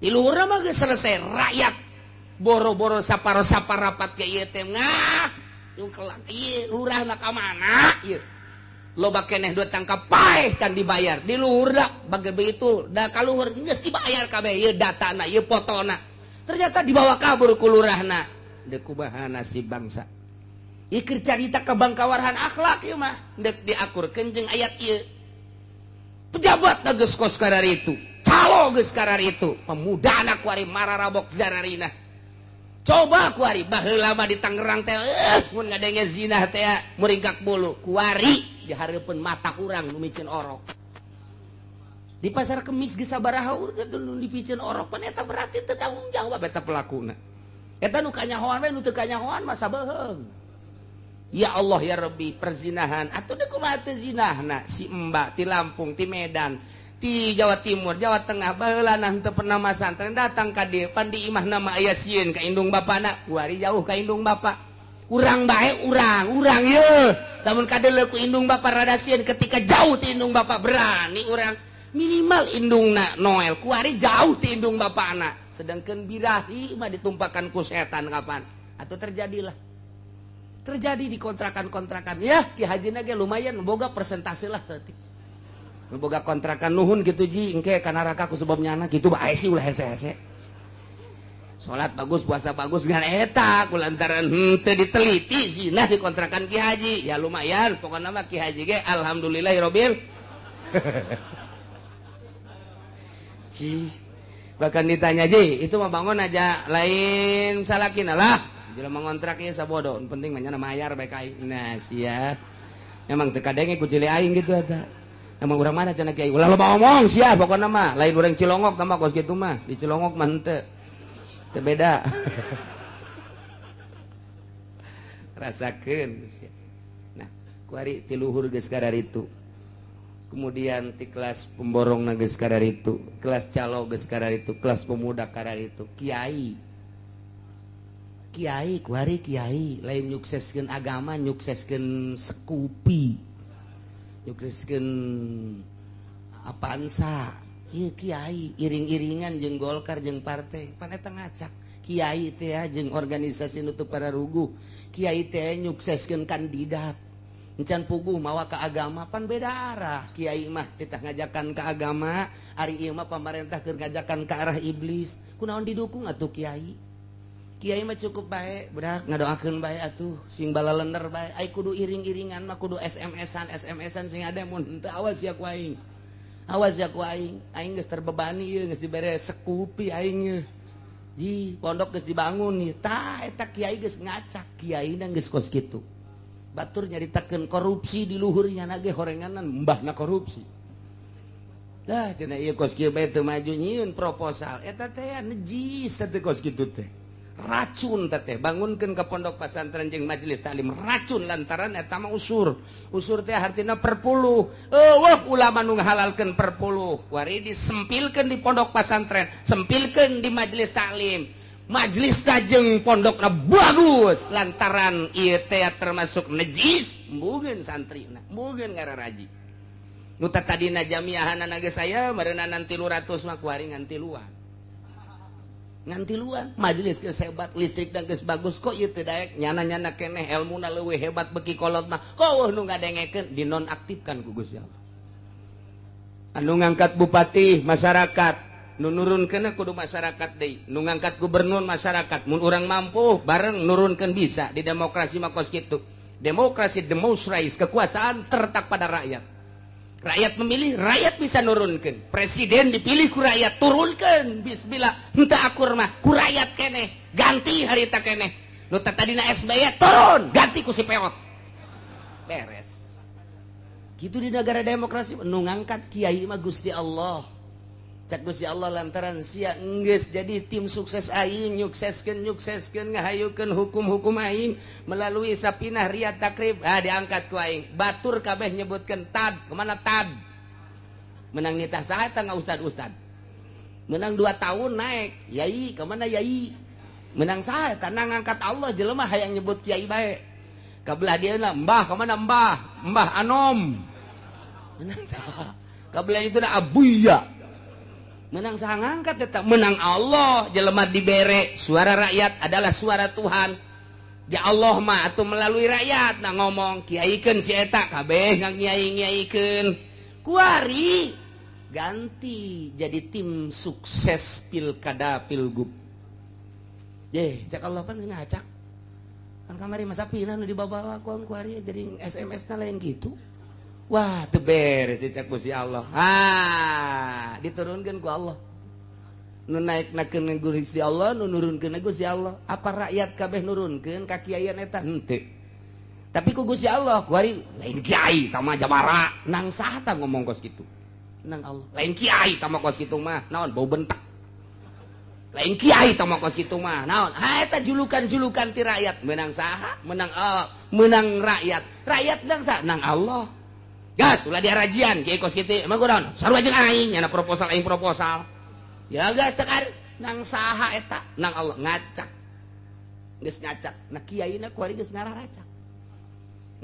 Di lurah mah geus selesai rakyat boro-boro saparo-saparapat ke ieu teh ngah yung kelak ieu lurahna ka mana ieu. Loba keneh dua tangkap paeh can dibayar di luhur dah bagai begitu dah kaluhur geus dibayar kabeh ieu datana ieu fotona. Ternyata dibawa kabur ku lurahna. Deuk kumaha nasib bangsa. Ieu keur carita kabangkawarhan akhlak ieu mah deuk diakurkeun jeung ayat ieu. Pejabat geus kos kararitu, calo geus kararitu, pemuda anak kuari mararabok zararina. Coba kuari baheula mah di Tangerang teh mun ngadenge zinah teh muringkak bulu kuari di hareupeun mata urang nu miceun orok. Di pasar Kemis geus sabaraha urang nu dipiceun orok pan eta berarti teu tanggung jawab eta pelakuna. Eta nu kanyahoan we nu teu kanyahoan mah sabeuheung. Ya Allah ya Rabbi perzinahan atuh deuk kumaha teu zinahna si Mbak ti Lampung ti Medan ti Jawa Timur, Jawa Tengah baheula nah teu pernah masantren datang ka dieu pan di imahna mah aya sieun ka indung bapana kuari jauh ka indung bapa. Urang bae urang yeuh lamun kadeuleu ku indung bapa rada sieun ketika jauh ti indung bapa berani urang minimal indungna Noel kuari jauh ti indung bapana sedangkan birahi mah ditumpakan ku setan kapan atau terjadilah terjadi di kontrakan-kontrakan ya Ki Hajina ge lumayan boga persentase lah saeutik boga kontrakan nuhun gitu ji engke ka neraka ku sebab nyana gitu bae sih ulah hese-hese salat bagus puasa bagus ngan eta ku lantaran henteu diteliti zinah di kontrakan Ki Haji ya lumayan pokona mah Ki Haji ge alhamdulillahirabbil ji bahkan ditanya ji itu mah bangun aja lain salakina lah jelema ngontrak ieu sabodo penting mah nyana mayar bae ka aing nah sia emang teu kadenge ku cili aing gitu eta. Emang urang mana cenah kiai ulah loba omong sia pokona mah lain urang Cilongok mah kos kitu mah di Cilongok mah henteu teu beda rasakeun sia. Nah kuari ti luhur geus kararitu kemudian ti kelas pemborongna geus kararitu kelas calo geus kararitu kelas pemuda kararitu kiai kiai kuari kiai lain nyukseskeun agama nyukseskeun sekupi nyukseskeun Avanza ieu kiai iring-iringan jeung Golkar jeung partai pan eta ngacak kiai teh jeung organisasi nu teu pararuguh kiai teh nyukseskeun kandidat encan puguh mawa ka agama pan beda arah kiai mah titah ngajakan ka agama ari ieu mah pamarentah keur ngajakan ka arah iblis kunaon didukung atuh kiai kiai mah cukup bae budak ngadoakeun bae atuh sing balalender bae ai kudu iring-iringan mah kudu SMS-an SMS-an sing ada mun henteu awas ya ku aing awas ya ku aing aing geus terbebani ieu geus dibere sekupi aing ieu ji pondok geus dibangun ieu tah eta kiai geus ngacak kiaina geus kos kitu batur nyaritakeun korupsi di luhurnya ge horenganan mbahna korupsi dah cenah ieu kos kieu bae teu maju nyieun proposal eta teh najis teh kos kitu teh racun teteh bangunkeun ke pondok pesantren jeung majelis taklim racun lantaran eta mah usur usur teh artina perpuluh eueuh ulama nu ngahalalkeun perpuluh kuari disempilkeun di pondok pesantren sempilkeun di majelis taklim majelis jeung pondokna bagus lantaran ieu teh termasuk najis mbugeun santrina mbugeun ngararaji nu tadina jamiahanana geus aya meureunana 300 mah kuari ngan tiluan ngantiluan majelis geus hebat listrik dan geus bagus kok ieu teu daek nyana-nyana keneh elmuna leuwih hebat beki kolot mah kok eueuh nu ngadengekeun dinonaktifkan ku Gusti Allah. Anu ngangkat bupati masyarakat, nu nurunkeun kudu masyarakat deui, nu ngangkat gubernur masyarakat. Mun urang mampu bareng nurunkeun bisa di demokrasi mah kos kitu. Demokrasi demonstrais, kekuasaan terletak pada rakyat. Rakyat memilih, rakyat bisa nurunkeun. Presiden dipilih ku rakyat, turunkeun. Bismillah, henteu akur mah ku rakyat keneh, ganti harita keneh. Nu tadina SBY turun, ganti ku si Peot. Beres. Gitu di negara demokrasi, nu ngangkat kiai mah Gusti Allah. Cak Gusti Allah lantaran sia enggeus jadi tim sukses aing, nyukseskeun nyukseskeun ngahayukeun hukum-hukum aing melalui Sapinah Riyad Takrib, ah diangkat ku aing. Batur kabeh nyebutkeun tad, kemana tad? Menang nitah saha eta ustad-ustad. Menang 2 tahun naik, yai kemana yai? Menang saha eta ngangkat Allah jelema hayang nyebut kiai bae. Kabelah dia lah mbah kemana mbah? Mbah Anom. Menang saha? Kabelah itu dah abuya. Menang saha ngangkat tetap menang Allah jelema dibere suara rakyat adalah suara Tuhan. Ya Allah mah atau melalui rakyat nah ngomong kiaikeun si eta kabeh ngiai-ngiaikeun. Kuari ganti jadi tim sukses pilkada pilgub. Ye, cak Allah pan ngacak. Kan kamari masa pindah nu dibawa ku kuari jadi SMS na lain gitu. Wah, teu beres cak Gusti Allah. Ah, diturunkeun ku Allah. Nu naeknakeun Gusti Allah, nu nurunkeun Gusti Allah. Apa rakyat kabeh nurunkeun ka kiaian eta? Henteu. Tapi ku Gusti Allah, kuari lain kiai tama jabara. Nang saha tah ngomong kos kitu? Nang Allah. Lain kiai tama kos kitu mah, naon bau bentak. Lain kiai tama kos kitu mah, naon? Ha eta julukan-julukan ti rakyat. Menang saha? Menang Allah, menang rakyat. Rakyat nang saha? Nang Allah. Gas, ulah diarajian kiai kos kitu. Emang gua naon? Sarua jeung aing, nyana proposal aing proposal. Ya gas tekar nang saha eta? Nang Allah ngacak. Geus ngacak. Nah kiaina kuari geus ngararacak.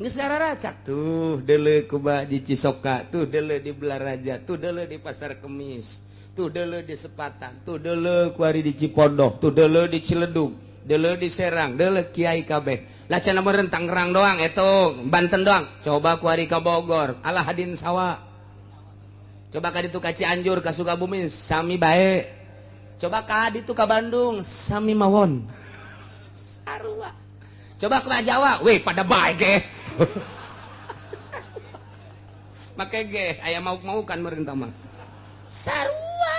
Geus ngararacak. Tuh deuleu kuba di Cisoka, tuh deuleu di Belaraja, tuh deuleu di Pasar Kemis, tuh deuleu di Sepatan, tuh deuleu kuari di Cipondoh, tuh deuleu di Ciledug, deuleu di Serang, deuleu kiai kabeh. Lah cenah meureun Tangerang doang eta, Banten doang. Coba kuari ka Bogor, alah hadin sawa. Coba ka ditu ka Cianjur, ka Sukabumi sami bae. Coba ka ditu ka Bandung sami mawon. Sarua. Coba ka Jawa, weh pada bae ge. Make ge aya mauk-maukan meureun tah mah. Sarua.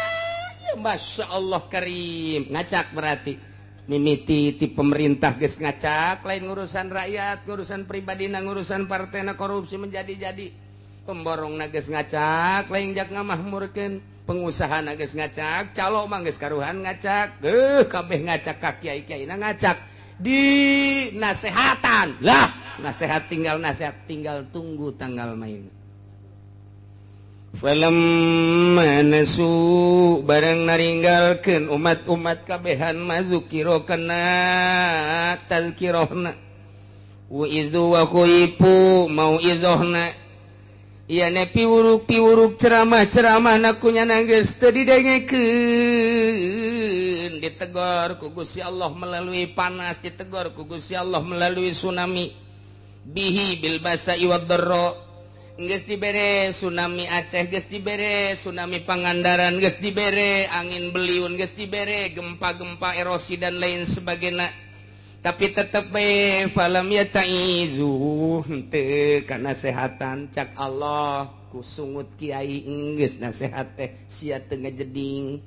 Ya Masya Allah karim. Ngacak berarti. Mimiti ti pemerintah geus ngacak lain ngurusan rakyat, ngurusan pribadina, ngurusan partena korupsi menjadi-jadi. Pemborong geus ngacak lain jak ngamahmurkeun, pengusaha geus ngacak, calo mah geus karuhan ngacak, kabeh ngacak ka kiai-kiaina ngacak. Di nasehatan. Lah, nasehat tinggal tunggu tanggal main. Falamma nasu barang naringgalkeun umat-umat kabehan mazukiro kana tazkirahna wa izu wa khuifu mau'izohna ieu ne piwuruk-piwuruk ceramah-ceramahna ku nyana geus teu didengekeun, ditegor ku Gusti Allah melalui panas, ditegor ku Gusti Allah melalui tsunami bihi bil basa'i wad dharra. Geus dibere tsunami Aceh, geus dibere tsunami Pangandaran, geus dibere angin beliun, geus dibere gempa-gempa erosi dan lain sebagainya. Tapi tetep bae falam yataizu henteu kana sehatan cak Allah ku sungut kiai geus nasehat teh sia teu ngajeding.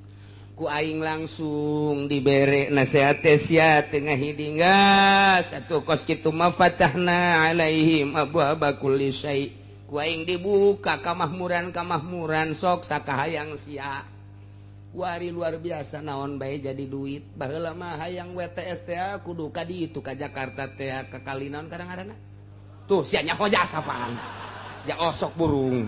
Ku aing langsung dibere nasehat teh sia teu ngahiding. Gas atuh kos kitu mah fatahna alaihim abwaaba kulli syai. Ku aing dibuka kamahmuran-kamahmuran sok sakahayang sia. Wari luar biasa naon bae jadi duit. Baheula mah hayang WTS teh kudu ka ditu ka Jakarta teh ka kali naon kadang-kadang. Tuh sia nyaho jasa apaan. Ja osok burung.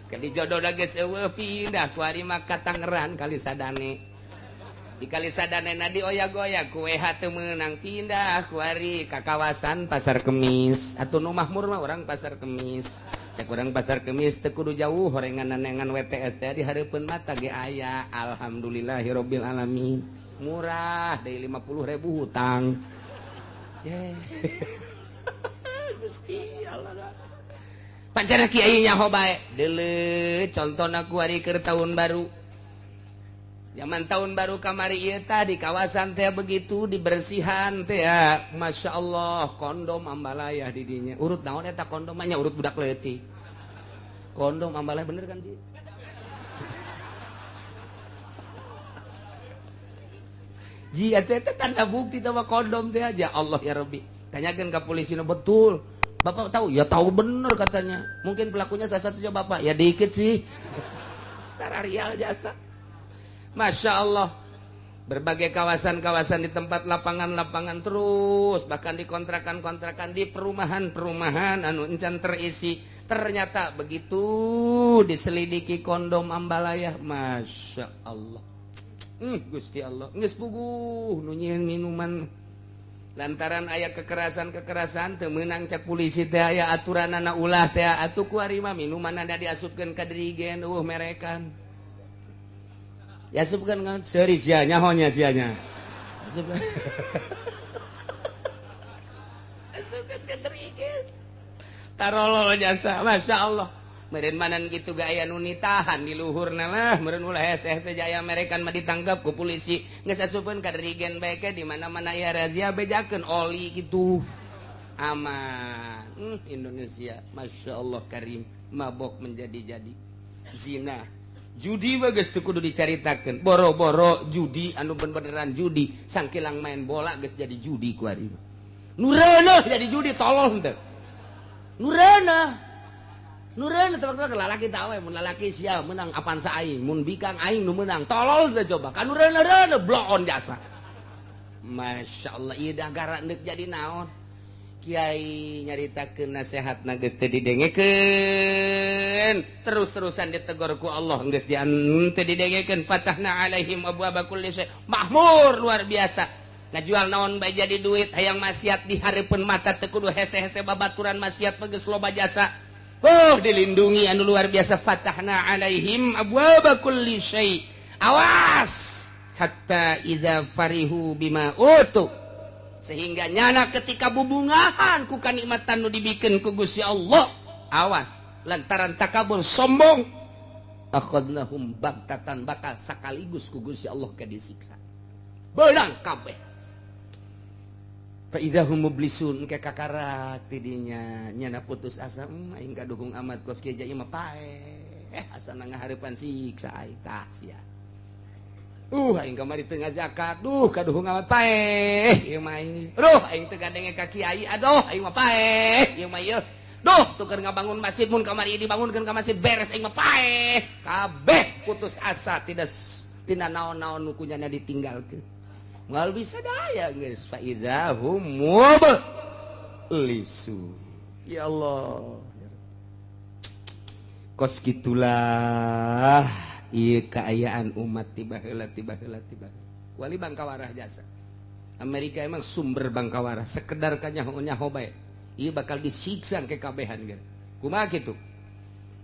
Kadi jodoh geus eueuh pindah ku ari mah ka Tangerang kali sadane. Di kali sadane na dioyak-oyak ku WH teu meunang pindah ku ari ka kawasan Pasar Kemis. Atuh nu mahmur mah urang Pasar Kemis. Cek urang Pasar Kemis teu kudu jauh horengan nengan WTS teh di hareupeun mata ge aya. Alhamdulillahirabbil alamin. Murah deui 50.000 hutang. Ye. Gusti Allah. Pancana kiai nyaho bae. Deuleu contona ku ari keur tahun baru. Zaman tahun baru kamari ieu tah di kawasan teh begitu dibersihan teh ya. Masya Allah kondom ambalayah di dinya. Urut naon eta kondom mah nya urut budak leutik. Kondom ambalayah bener kan sih? Ji eta teh tanda bukti teh kondom teh aja. Allah ya Rabbi. Tanyakeun ka polisi nu betul. Bapak tahu? Ya tahu bener katanya. Mungkin pelakunya salah satunya bapak. Ya dikit sih. Sararial jasa. Masya Allah. Berbagai kawasan-kawasan di tempat lapangan-lapangan terus, bahkan di kontrakan-kontrakan, di perumahan-perumahan anu encan terisi. Ternyata begitu diselidiki kondom ambalayah, Masya Allah. Gusti Allah, geus puguh nu nyieun minuman. Lantaran aya kekerasan-kekerasan teu meunang cek polisi teh aya aturanana ulah teh atuh ku ari mah minumanana diasupkeun ka dirigen eueuh merekan. Diasupkeun kan seuri sia nyaho nya sia nya. Asupkeun. Asupkeun ka dirigen. Tarolol jasa, Masya Allah. Meureun manan kitu ge aya nu nitahan di luhurna mah, meureun ulah hese-hese jaya merekan mah ditangkap ku polisi. Geus asupkeun ka dirigen bae ke di mana-mana aya razia bejakeun oli kitu. Aman. Indonesia, Masya Allah karim, mabok menjadi-jadi. Zina, judi mah geus teu kudu dicaritakeun. Boro-boro judi anu beneran judi, sangkilang main bola geus jadi judi ku ari mah. Nu reuneuh jadi judi tolol henteu. Nu reuneuh. Nu reuneuh tebak-tebak lalaki tah we mun lalaki sia menang apan sa aing, mun bikang aing nu menang. Tolol teh coba. Ka nu reuneuh-reuneuh bloon jasa. Masya Allah ieu negara neuk jadi naon. Kiai nyaritakeun nasehatna geus teu didengekeun, terus-terusan ditegor ku Allah geus teu didengekeun. Fatahna alaihim abwaaba kulli syai. Mahmur luar biasa. Ngajual naon bae jadi duit, hayang maksiat di hareupeun mata teu kudu hese-hese babaturan maksiat mah geus loba jasa. Oh, dilindungi anu luar biasa. Fatahna alaihim abwaaba kulli syai. Awas hatta idza farihu bima utu. Sehingga nyana ketika bubungahan ku kanikmatan nu dibikeun ku Gusti Allah, awas lantaran takabur sombong, akhadnahum bagtatan bakal sakaligus ku Gusti Allah ke disiksa. Beunang kabeh. Fa idza hum mublisun ke kakarak tidinya nyana putus asa, aing kaduhung amat kos kieu mah paeh. Asana ngahareupan siksa aing tah sia. Aing kamari teu ngazakat, duh kaduhung amat paeh ieu mah aing. Duh aing teu gadenge ka kiai, aduh aing mah paeh ieu mah ieu. Duh tuker ngabangun masjid mun kamari dibangunkeun ka masjid beres aing mah paeh. Kabeh putus asa tidak tina naon-naon nu kunyana ditinggalkeun. Moal bisa daya geus fa idza hum mublisu. Ya Allah. Kos kitulah ieu kaayaan umat tiba heula tiba heula tiba. Kuali bangkawarah jasa. Amerika emang sumber bangkawarah, sekedar kanyaho-nyaho bae. Ieu bakal disiksa ke kabehan ge. Kumaha kitu?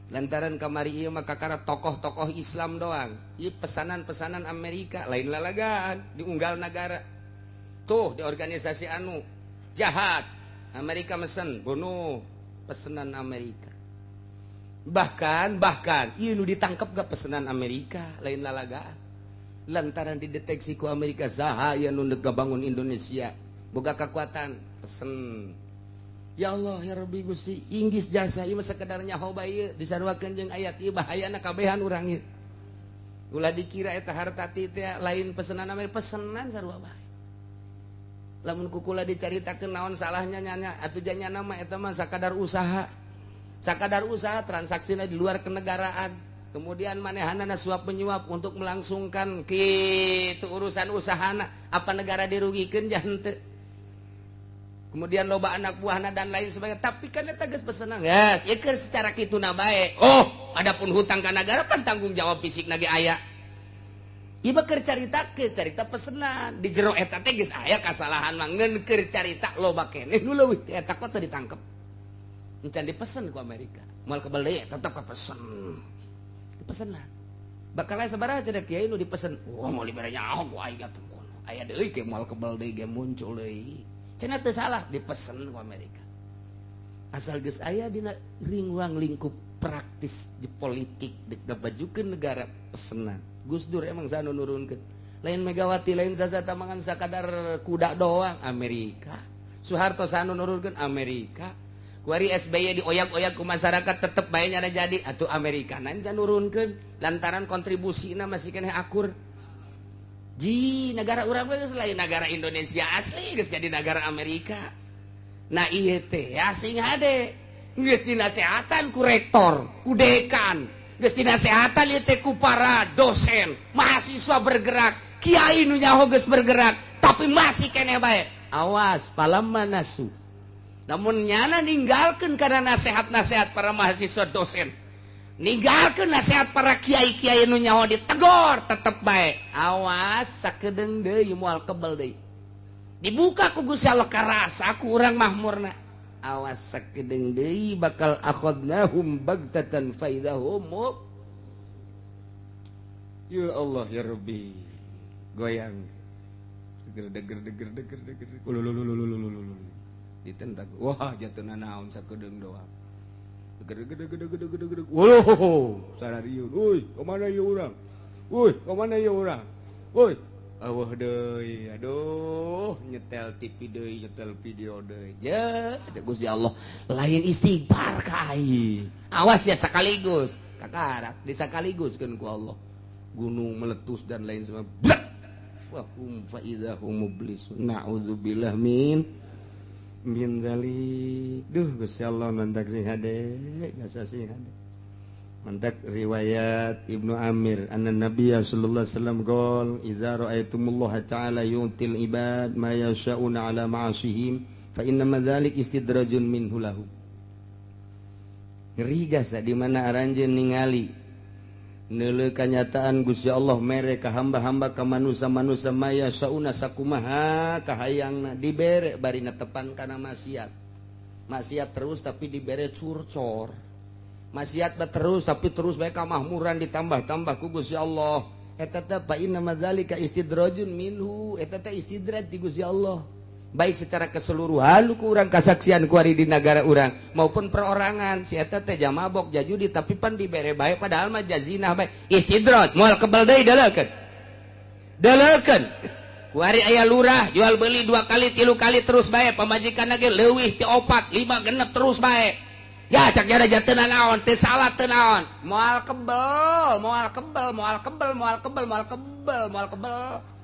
Lantaran kamari ieu mah kakara tokoh-tokoh Islam doang. Ieu pesanan-pesanan Amerika lain lalagaan diunggal negara. Tuh di organisasi anu jahat. Amerika mesen bunuh pesanan Amerika. Bahkan ieu nu ditangkep gak pesanan Amerika lain lalagaan. Lantaran dideteksi ku Amerika saha ieu nu bangun Indonesia boga kekuatan pesen. Ya Allah ya Rabbi Gusti Inggris jasa ieu mah sekedar nyaho bae ieu disaruakeun jeung ayat ieu bahayana kabehan urang ieu. Ulah dikira eta harta teh lain pesenan Amerika, pesenan sarua bae. Lamun kukula dicaritakeun naon salahnya nyanya atuh janyana mah eta mah sakadar usaha. Sakadar usaha transaksina di luar kenegaraan. Kemudian manehanana suap menyuap untuk melangsungkan kitu urusan usahana, apa negara dirugikeun jah henteu. Kemudian loba anak buahna dan lain sebagainya, tapi kan eta geus pesenan. Geus, ieu keur secara kituna bae. Oh, adapun hutang ka nagara pan tanggung jawab fisikna ge aya. Ieu mah keur carita pesenan. Di jero eta teh geus aya kasalahan mah ngeun keur carita loba keneh nu leuwih ti eta kok teu ditangkep. Encan dipesen ku Amerika. Moal kebel deui tetep kapesen. Dipesenan. Bakal aya sabaraha cenah kiai nu dipesen. Wah, moal dibere nyaho ku aing atuh kono. Aya deui ge moal kebel deui ge muncul deui. Cenah teu salah dipesen ku Amerika. Asal geus aya dina ringwang lingkup praktis di politik dek ngabajukeun negara pesenan. Gus Dur emang saha nu nurunkeun? Lain Megawati, lain saha tamangan sakadar kuda doang, Amerika. Soeharto saha nu nurunkeun? Amerika. Kuari SBY dioyak-oyak ku masyarakat tetep bae nyana jadi atuh Amerika nanja nurunkeun lantaran kontribusina masih keneh akur. Ji negara urang geus lain negara Indonesia asli, geus jadi negara Amerika. Nah ieu teh ya sing hade geus dinasehatan ku rektor, ku dekan, geus dinasehatan ieu teh ku para dosen, mahasiswa bergerak, kiai nu nyaho geus bergerak, tapi masih keneh bae. Awas falamma nasu. Namun nyana ninggalkeun kana nasihat-nasihat para mahasiswa dosen. Ninggalkeun nasihat para kiai-kiai nu nyaho ditegor tetep bae. Awas sakedeung deui moal kebel deui. Dibuka ku Gusti Allah karasa ku urang mahmurna. Awas sakedeung deui bakal akhadnahum bagtatan faidahum. Ya Allah ya Rabbi. Goyang. Deger deger deger deger. Ulululululululul. Ditentak. Wah, jatuhna naon sakedeung doang. Deger deger deger deger deger. Woloh, sarariun. Euy, ka mana ieu urang? Euy, ka mana ieu urang? Euy, awah deui. Aduh, nyetel TV deui, nyetel video deui. Je, cek Gusti Allah, lain istighfar ka aing. Awas ya sekaligus. Kakarak disakaliguskeun ku Allah. Gunung meletus dan lain sebagainya. Fahum fa idahum mublisun. Na'udzubillah min dzalik. Duh Gusti Allah mantak sing hade, jasa sing hade. Mantak riwayat Ibnu Amir anna Nabiy sallallahu alaihi wasallam qol idza ra'aitumullaha ta'ala yu'til ibad ma yasha'una ala ma'asihim fa inna ma dzalik istidrajun minhu lahum. Ngeri jasa di mana aranjeun ningali neuleuh kanyataan Gusti Allah mere ka hamba-hamba ka manusa-manusa maya sauna sakumaha kahayangna dibere bari netepan kana maksiat. Maksiat terus tapi dibere curcor. Maksiat terus tapi terus bae kamahmuran ditambah-tambah ku Gusti Allah. Eta teh fa inna madzalika istidrajun minhu, eta teh istidraj ti Gusti Allah. Baik secara keseluruhan ku urang kasaksian ku ari di negara urang maupun perorangan si eta teh jamabok jajudi tapi pan dibere bae padahal mah jazinah bae istidraj moal kebel deui deleukeun deleukeun ku ari aya lurah jual beli 2 kali 3 kali terus bae pamajikan ge leuwih ti 4 5 genep terus bae ya cak jara jateunan naon teu salah teu naon moal kebel moal kebel moal kebel moal kebel moal kebel moal kebel.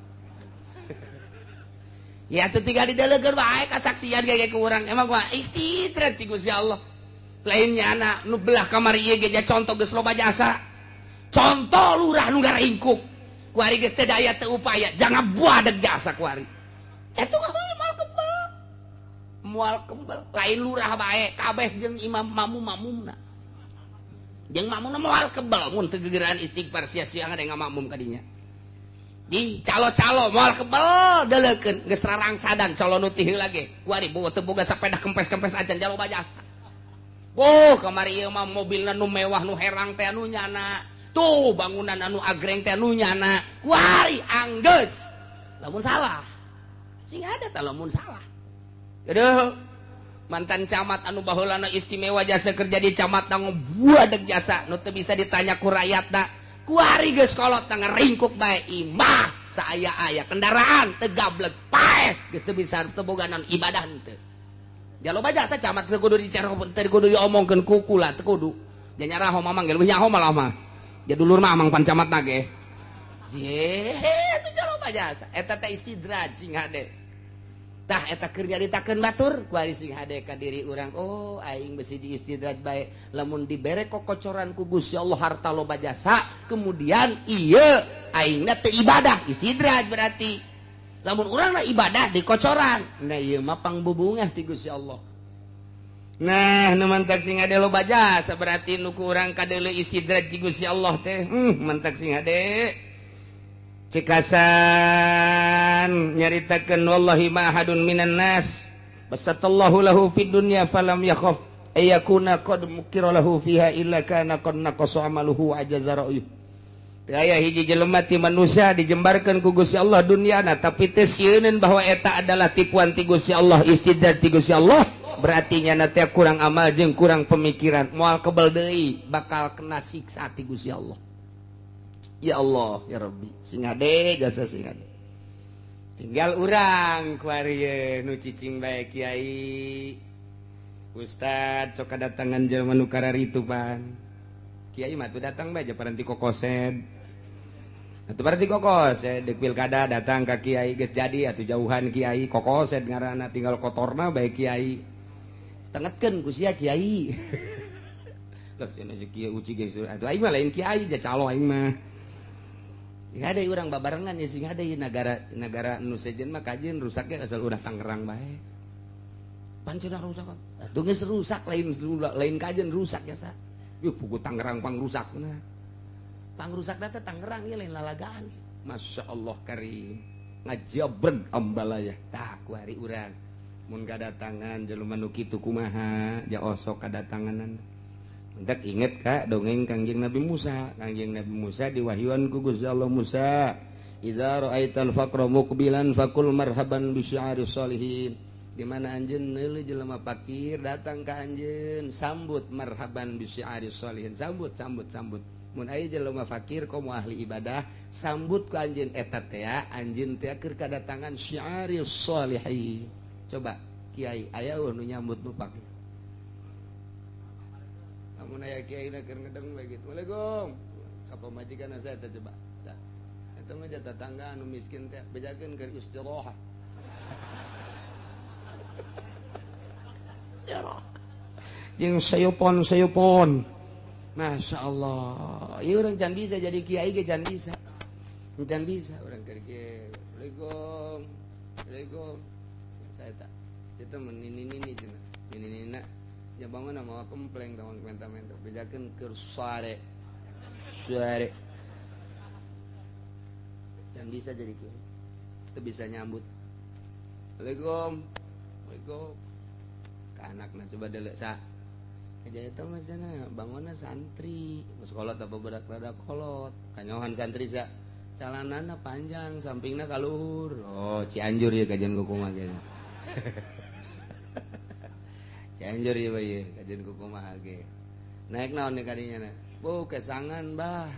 Ya teu tinggal didelegeun bae kasaksian ge ku urang emang mah istidraj ti Gusti Allah. Lain nyana nu belah kamar ieu ge contoh geus loba jasa. Contoh lurah nu ngaringkuk. Ku ari geus teu daya teu upaya jangan buadeg jasa ku ari. Eta mah moal kebel. Moal kebel lain lurah bae kabeh jeung imam mamum-mamumna. Jeung mamumna moal kebel mun teu gegeran istighfar sia-sia ada ngamakmum ka dinya. Di calo-calo moal kebel deleukeun geus rarangsadan calo nu ti heula ge ku ari teu boga sapeda kempes-kempes acan jalo bajasa. Oh kamari ieu mah mobilna nu mewah nu herang teh anu nyana. Tuh bangunan anu agreng teh anu nyana. Ku ari anggeus lamun salah. Sing ada tah lamun salah. Aduh mantan camat anu baheulana istimewa jasa kerja di camat buadeg jasa nu teu bisa ditanya ku rakyatna. Kuari geus kolot ngaringkuk bae imah saaya-aya kendaraan teu gablek paeh geus teu bisa teu boga naon ibadah henteu. Ja loba jasa camat teu kudu dicara teu kudu diomongkeun ku kula teu kudu. Ja nyaraho mamang ge leuwih nyaho malah mah. Ja dulur mah amang pan camat na ge. Je teu ja loba jasa eta teh istidraj sing hade. Tah eta keur nyaritakeun batur ku ari sing hade ka diri urang oh aing besi diistidraj bae lamun dibere kokocoran ku Gusti Allah harta loba jasa kemudian ieu aingna teu ibadah istidraj berarti lamun urangna ibadah dikocoran nah ieu mah pangbubungah ti Gusti Allah. Nah nu mantak sing hade loba jasa berarti nu ku urang kadeuleu istidraj ti Gusti Allah teh mantak sing hade cekasan nyaritakeun wallahi ma ahadun minan nas basatallahu lahu fid dunya falam yakhaf ayakuna qad mukira lahu fiha illa kana qad naqasa amaluhu ajaza ra'yuh. Teu aya hiji jelema ti manusia dijembarkeun ku Gusti Allah dunyana tapi teu sieuneun bahwa eta adalah tipuan ti Gusti Allah istidraj ti Gusti Allah Berarti nyana teh kurang amal jeung kurang pemikiran, moal kebel deui bakal kena siksa ti Gusti Allah. Ya Allah ya Rabbi, sing hade jasa sing hade. Tinggal urang kuari nu cicing bae kiai. Ustad sok kadatangan jelema nu kararitu pan. Kiai mah tuh datang bae paranti kokosed. Atuh paranti kokosed deuk pilkada datang ka kiai geus jadi atuh jauhan kiai kokosed ngaranna tinggal kotorna bae kiai. Tengetkeun ku sia kiai. Lah cenah kiai uci geus atuh aing mah lain kiai ja calo aing mah. Sing hade urang babarengan ya sing hade negara negara nu sejen mah kajeun rusaknya asal urang Tangerang bae. Pan cenah rusak. Atuh geus rusak lain lain kajeun rusak ya sa. Yuh pugu Tangerang pangrusakna. Pangrusakna teh Tangerang ieu lain lalagaan. Masya Allah karim. Ngajabreg ambalaya. Tah ku hari urang mun kadatangan jelema nu kitu kumaha ja osok kadatanganan. Mentak inget ka dongeng Kangjeng Nabi Musa. Kangjeng Nabi Musa diwahyuan ku Gusti Allah, Musa, idza ra'aital faqra muqbilan faqul marhaban bi syi'ari sholihin. Di mana anjeun neuleuh jelema fakir datang ka anjeun, sambut marhaban bi syi'ari sholihin, sambut sambut sambut. Mun aya jelema fakir komo ahli ibadah, sambut ku anjeun eta teh anjeun teh keur kadatangan syi'ari sholihin. Coba kiai aya nu nyambut nu fakir? Lamun aya kiai na keur ngedeng bae kitu. Waalaikum. Ka pamajikan saya teh coba. Eta mah tetangga anu miskin teh bejakeun keur istirahat. Istirahat. Jeung sayupon-sayupon. Masya Allah. Ieu urang can bisa jadi kiai ge can bisa. Can bisa urang keur kieu. Waalaikum. Waalaikum. Saya tak. Itu menini-nini cenah. Nini-nina ya bangun mawa kempleng tawang menta-menta bejakeun keur sare. Sare. Can bisa jadi kiai. Teu bisa nyambut. Waalaikum. Waalaikum. Ka anakna coba deuleu sa. Aja eta mah cenah bangunna santri. Geus kolot apa budak rada kolot. Kanyohan santri sa. Calanana panjang, sampingna ka luhur. Oh, Cianjur ieu kajian kumaha ge. Cianjur ieu bae kajian kumaha ge. Naik naon nih kadinya na? Bu, kesangan bah.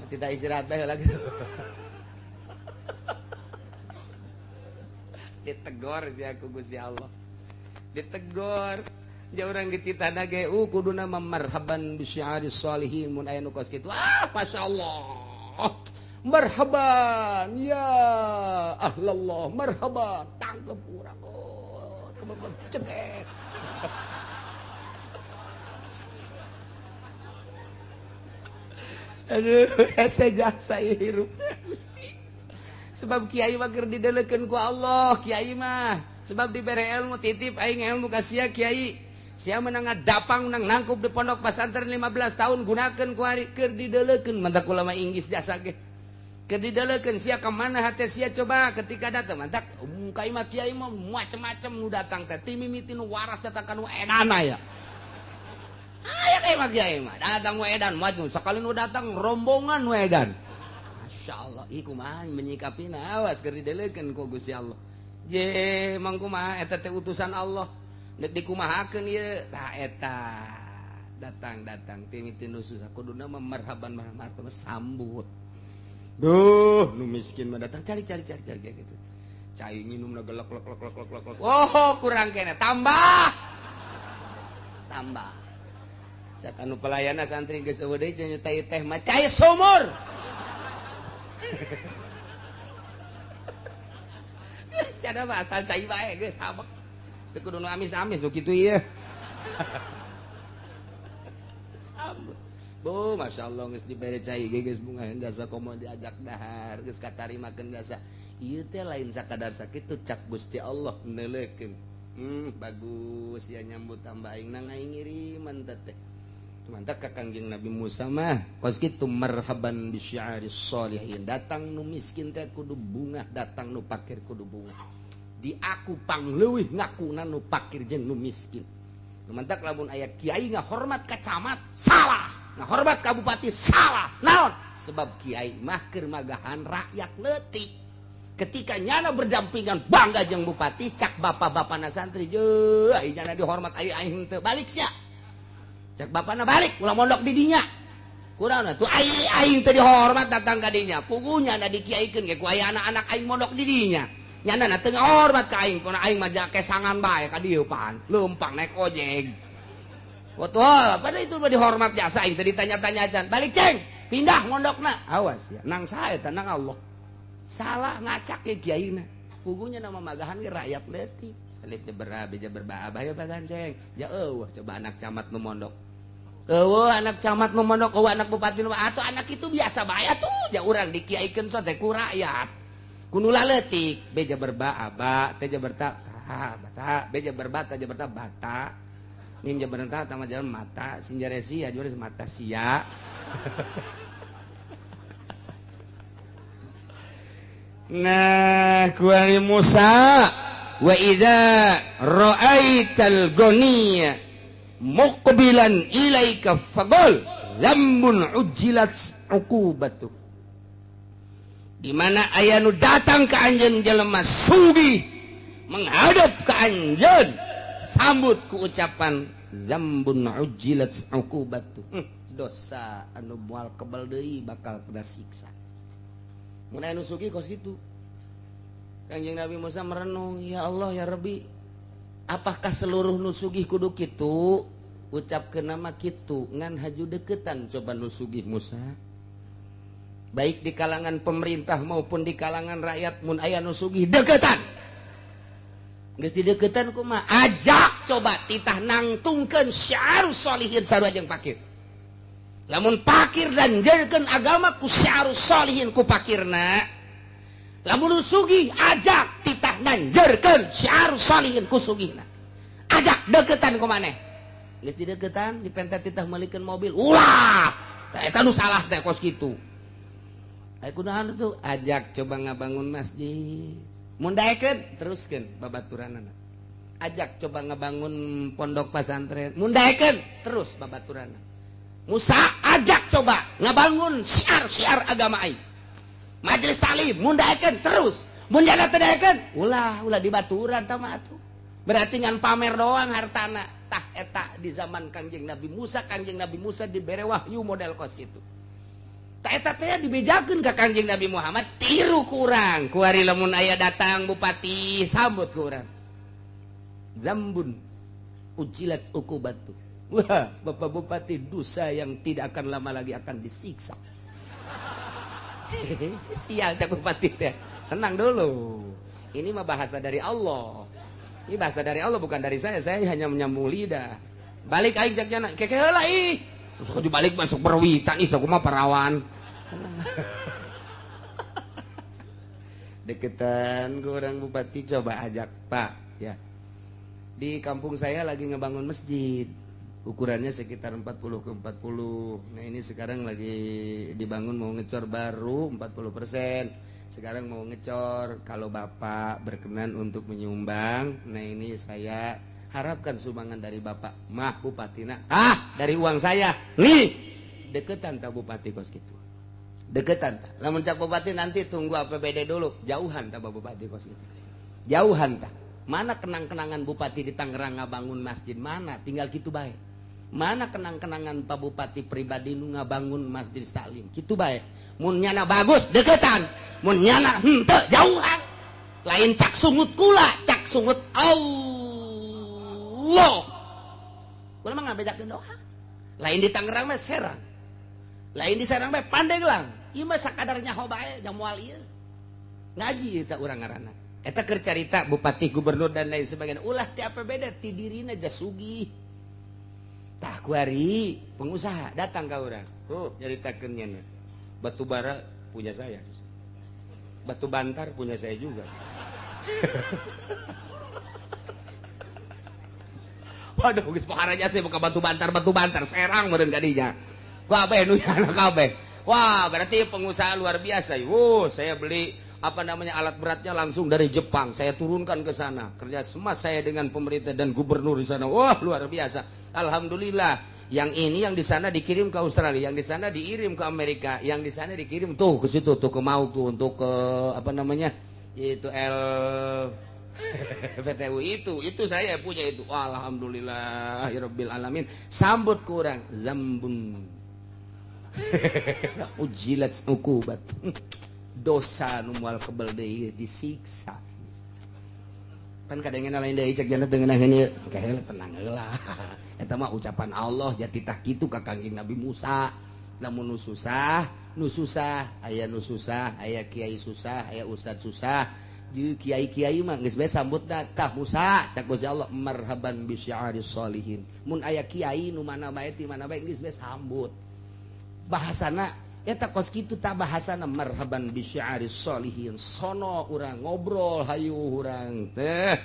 Tidak istirahat bae lagi. Ditegor si aku Gusti Allah. Ditegor. Ja urang dititah ge kuduna marhaban bi syi'ari sholihin mun aya nu kos kitu. Ah, masyaallah. Marhaban ya ahlallah, marhaban. Tangkep urang. Oh, cengek. Aduh, hese jasa hirup teh Gusti. Sebab kiai mah keur didelekeun ku Allah, kiai mah. Sebab dibere ilmu titip aing ilmu ka sia kiai. Sia menang ngadapang menang nangkup di pondok pesantren 15 tahun gunakeun ku ari keur didelekeun mantak ulama Inggris jasa ge. Keur didelekeun sia ka mana hate sia coba ketika datang mantak ka imah kiai mah macem-macem nu datang teh ti mimiti nu waras datang ka nu edana ya. Aya ka imah kiai mah datang nu edan maju sakali nu datang rombongan nu edan. Masya Allah, ih kumaha menyikapina awas keur didelekeun ku Gusti Allah. Je mang kumaha eta teh utusan Allah. Nek dikumahakeun ieu tah eta datang-datang ti nu susah kuduna mah marhaban marhaban sambut. Duh, nu miskin mah datang cari cari cari cari kayak gitu. Cai nginumna gelek lek lek lek lek lek. Oh, kurang kene tambah. Tambah. Cak anu pelayana santri geus eueuh deui cenah teh mah cai sumur. Geus ada mah asal cai bae geus habek. Teu kudu nu amis-amis nu kitu ieu. Sambut. Bu, masyaallah geus dibere cai ge geus bunga jasa komo diajak dahar, geus katarimakeun jasa. Ieu teh lain sakadar sakitu cak Gusti Allah neuleukeun. Bagus ya nyambut tambah aing nang aing ngiriman teh. Mantap ka Kangjeng Nabi Musa mah kos kitu marhaban bi syi'aris sholihin. Datang nu miskin teh kudu bungah, datang nu fakir kudu bungah. Di aku pangleuwih ngakuna nu fakir jeung nu miskin. Mantak lamun aya kiai ngahormat ka camat salah, ngahormat ka bupati salah. Naon? Sebab kiai mah keur magahan rakyat leutik. Ketika nyana berdampingan bangga jeung bupati, cak bapak-bapana santri jeuh ai nyana dihormat ai aing teu balik sia. Cak bapana balik ulah mondok di dinya. Kurang tuh ai aing teu dihormat datang ka dinya. Puguh nyana dikiaikeun ge ku aya anak-anak aing mondok di dinya. Nyana na teu ngahormat ka aing, kuna aing mah kesangan bae ka dieu pan. Leumpang naik ojek. Wah, pada itu mah dihormat jasa aing teu ditanya-tanya acan. Balik ceng, pindah mondokna. Awas ya, nang sae eta nang Allah. Salah ngacak ke kiaina. Puguhnya nama magahan ge rakyat leutik. Alif jeber beja berba abah ya bagan ceng. Ya eueuh coba anak camat nu mondok. Eueuh anak camat nu mondok, eueuh anak bupati nu atuh anak itu biasa bae atuh. Ja urang dikiaikeun sote ku rakyat. Kuno laletik beja berba aba teh jaber ta bata beja berba ta jaber ta bata mim jaber ta tama jalan mata sinjaresi ya juaris mata sia. Nah kuari Musa wa idza ra'aital ghaniya muqbilan ilaika faqul lambun ujilat uqubatu. Di mana aya nu datang ke anjeun jelema sugih menghadap ke anjeun sambut ku ucapan zambun ujilat uqubatu. Dosa anu moal kebal deui bakal kena siksa. Mun aya nu sugih kos kitu. Kanjeng Nabi Musa merenung, ya Allah ya Rabbi, apakah seluruh nu sugih kudu kitu? Ucapkeun nama kitu ngan haju deketan coba nu sugih Musa. Baik di kalangan pemerintah maupun di kalangan rakyat mun aya nu sugih deketan. Geus dideketan kumaha? Ajak coba titah nangtungkeun syiarus sholihin sarua jeung pakir. Lamun pakir dan jerkeun agama ku syiarus sholihin ku pakirna. Lamun nu sugih ajak titah nanjerkeun syiarus sholihin ku sugihna. Ajak deketan ku maneh. Geus dideketan dipenta titah meulikeun mobil. Ulah! Tah eta nu salah teh kos kitu. Ayo kunaon tuh ajak coba ngabangun masjid. Mun daekeun teruskeun babaturanana. Ajak coba ngabangun pondok pesantren. Mun daekeun terus babaturanana. Musa ajak coba ngabangun syiar-syiar agama aing. Majelis taklim mun daekeun terus. Mun jana teu daekeun ulah ulah dibaturan tah mah atuh. Berarti ngan pamer doang hartana. Tah eta di zaman Kangjeng Nabi Musa, Kangjeng Nabi Musa dibere wahyu model kos kitu. Eta teh dibejakeun ka Kangjeng Nabi Muhammad tiru kurang kuari lamun aya datang bupati sambut ku urang zambun ujilat uqubatu. Wah, bapak bupati dosa yang tidak akan lama lagi akan disiksa. Sial cak bupati teh. Tenang dulu, ini mah bahasa dari Allah, ini bahasa dari Allah bukan dari saya hanya menyambung lidah. Balik aing cak jana keke heula ih. Terus balik masuk berwitan ih aku mah parawan. Deketan ke orang bupati coba ajak Pak ya. Di kampung saya lagi ngebangun masjid. Ukurannya sekitar 40 ke 40. Nah ini sekarang lagi dibangun mau ngecor baru 40%. Sekarang mau ngecor, kalau Bapak berkenan untuk menyumbang, nah ini saya harapkan sumbangan dari Bapak mah bupatina. Ah, dari uang saya. Nih, deketan ta bupati kos gitu. Deketan ta. Lamun cak bupati nanti tunggu APBD dulu, jauhan ta bupati kos gitu. Jauhan ta. Mana kenang-kenangan bupati di Tangerang ngabangun masjid mana? Tinggal gitu bae. Mana kenang-kenangan Pak Bupati pribadi nu ngabangun masjid taklim? Kitu bae. Mun nyana bagus deketan, mun nyana henteu jauhan. Lain cak sungut kula, cak sungut Allah. Kula mah ngabedakeun doa. Lain di Tangerang mah Serang. Lain di Serang mah Pandeglang. Ieu mah sakadar nyaho bae jang moal ieu. Ngaji eta urang ngaranna. Eta keur carita bupati, gubernur dan lain sebagainya. Ulah ti APBD ti dirina jasugih. Tah kuari pengusaha datang ka urang. Oh, nyaritakeun nya. Batu bara punya saya. Batu bantar punya saya juga. Waduh, geus pohara jasa buka batu bantar Serang meureun ka dinya. Kabeh nu nyana kabeh. Wah, berarti pengusaha luar biasa. Wuh, saya beli apa namanya alat beratnya langsung dari Jepang. Saya turunkan ke sana. Kerja sama saya dengan pemerintah dan gubernur di sana. Wah, luar biasa. Alhamdulillah. Yang ini yang di sana dikirim ke Australia, yang di sana dikirim ke Amerika, yang di sana dikirim tuh ke situ tuh ke Mau tuh untuk ke apa namanya? Itu L PTU itu saya punya itu. Alhamdulillahirabbil alamin. Sambut kurang zambun. Ujilat uqubat. Dosa nu moal kebel deui disiksa. Pan kadangena lain deui cek jannah dengan ieu. Kaheula tenang heula. Eta mah ucapan Allah jati tah kitu ka Kangjeng Nabi Musa. Lamun nu susah, nu susah, aya nu susah, aya kiai susah, aya ustad susah. Jeung kiai-kiai mah geus bae sambut tah Musa cak Gusti Allah marhaban bi syi'aris sholihin. Mun aya kiai nu mana bae ti mana bae geus bae sambut. Bahasana eta kos kitu tah bahasana marhaban bi syi'aris sholihin. Sono urang ngobrol hayu urang teh.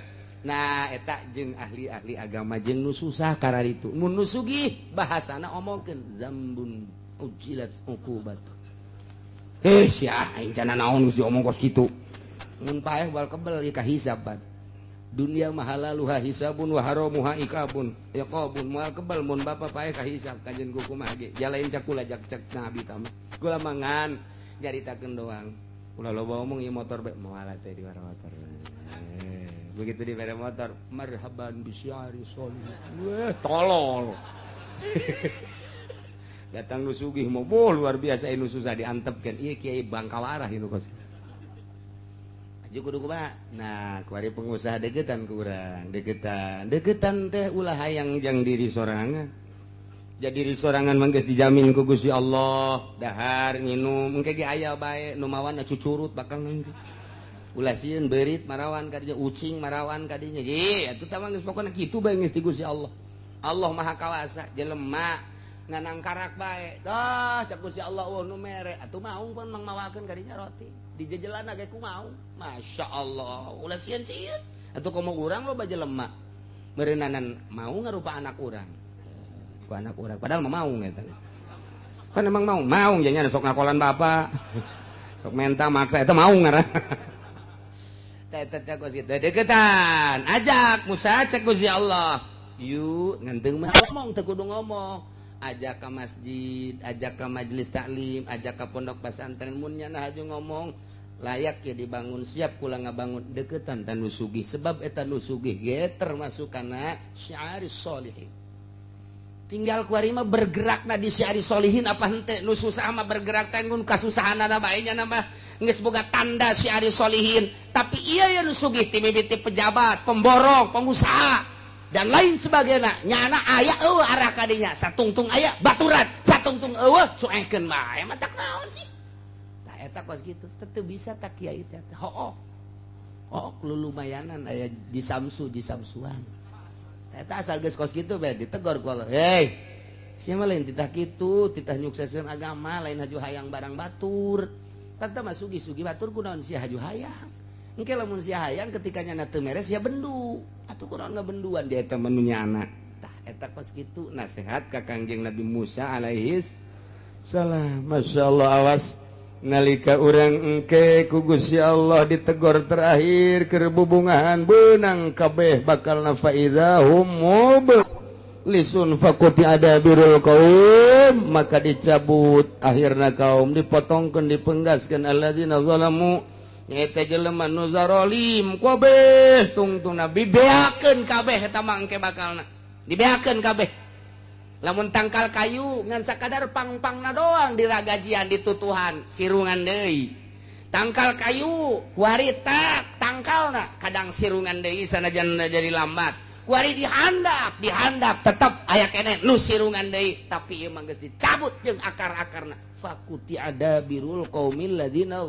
Nah eta jeung ahli-ahli agama jeung nu susah kararitu. Mun nu sugih bahasana omongkeun zambun ujilat uqubat. Eh sia aing cana naon geus diomong kos kitu. Mun paeh wal kebel ieu kahisaban. Dunia mah halaluha hisabun wa haramuha iqabun. Iqabun moal kebel mun bapa paeh kahisab kajen ku kumaha ge. Jalain cakula jak cek nabi tama. Kula mangan nyaritakeun doang. Ulah loba omong ieu motor bae moal teh di motor. Begitu di bere motor marhaban bisyari sholih. Weh tolol. Datang nu sugih mah luar biasa nu susah diantepkeun. Ieu kiai bangkawarah ieu kos. Kudu kumaha? Nah, kuari pengusaha deketan kurang, deketan. Deketan teh ulah hayang jang diri sorangan. Jadi diri sorangan mah geus dijamin ku Gusti Allah, dahar nginum engke ge aya bae nu mawana cucurut bakal engke. Ulah sieun beurit marawan ka dinya, ucing marawan ka dinya. Ye, atuh tah mah geus pokona kitu bae geus di Gusti Allah. Allah Maha Kawasa, jelema nganangkarak bae. Dah cak Gusti Allah eueuh nu mere, atuh maung pun mangmawakeun ka dinya roti. Di jejelana ge ku mau. Masya Allah, ulah sieun-sieun. Atuh komo urang loba jelema. Meureunnanan mau ngarupa anak urang. Ku anak urang padahal mah maung eta. Kan emang mau, maung jadinya sok ngakolan bapak. Sok menta maksa eta maung ngaran. Teh teh kos kitu deketan. Ajak Musa cek Gusti Allah. Yuk nganteung mah ngomong teu kudu ngomong. Ajak ke masjid, ajak ke majelis taklim, ajak ke pondok pesantren mun nya haju ngomong layak ya dibangun siap kula ngabangun deketan tan nu sugih sebab eta nu sugih ge termasuk kana syiaris sholihin. Tinggal kuari mah bergerakna di syiaris sholihin apa henteu nu susah mah bergerak teh ngun kasusahanana bae nya mah geus boga tanda syiaris sholihin, tapi ieu ya nu sugih ti mimiti pejabat, pemborong, pengusaha dan lain sebagainya. Nyana aya eueuh arah kadinya satungtung aya baturan satungtung eueuh cuekeun bae mah tak naon sih. Tah eta kos kitu teu bisa tak kiai teh hooh. Hooh lulumayanan aya jisamsu jisamsuan. Tah eta asal geus kos kitu bae ditegor ku Allah. Hei, sia mah lain titah kitu, titah nyukseskeun agama, lain haju hayang barang batur. Tah mah sugih-sugih batur kunaon sia haju hayang. Engke lamun sia hayang ketika nyana teu meres sia bendu. Atuh kunaon ngabenduan dia eta mah nu nyana. Tah eta kos kitu nasihat ka Kangjeng Nabi Musa alaihis salam. Masyaallah awas nalika urang engke ku Gusti Allah ditegor terakhir keur bubungahan beunang kabeh bakal faidahum lisun faquti adabirul qaum maka dicabut akhirna kaum dipotongkeun dipenggaskeun alladzina zalamu eta jelema nu zarolim kabeh tungtungna dibeakeun kabeh eta mah engke bakalna dibeakeun kabeh lamun tangkal kayu ngan sakadar pang-pangna doang diragajian ditutuhan sirungan deui tangkal kayu kuari tak tangkalna kadang sirungan deui sanajan jadi lambat kuari dihandap dihandap tetep aya keneh nu sirungan deui tapi ieu mah geus dicabut jeung akar-akarna faquti adabirul qaumil ladzina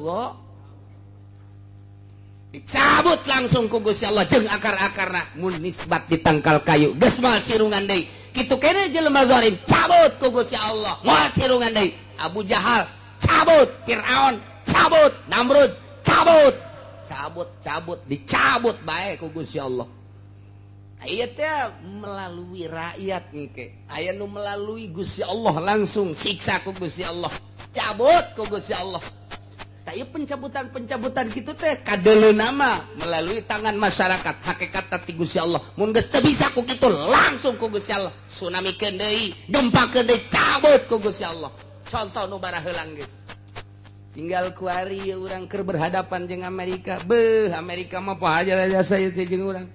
dicabut langsung ku Gusti Allah jeung akar-akarna mun nisbat di tangkal kayu geus moal sirungan deui kitu keneh jelema zalim cabut ku Gusti Allah moal sirungan deui Abu Jahal cabut, Fir'aun cabut, Namrud cabut, cabut cabut dicabut bae ku Gusti Allah. Aya teh melalui rakyat engke aya nu melalui Gusti Allah langsung siksa ku Gusti Allah, cabut ku Gusti Allah. Tapi pencabutan-pencabutan gitu teh kadeleuna nama melalui tangan masyarakat hakikat ti Gusti Allah. Mun geus teu bisa ku kitu langsung ku Gusti Allah tsunami keun deui, gempa keun deui, cabut ku Gusti Allah. Contoh nu baraheulang geus. Tinggal kuari urang keur berhadapan jeung Amerika. Beuh, Amerika mah poho jasa ieu teh jeung urang.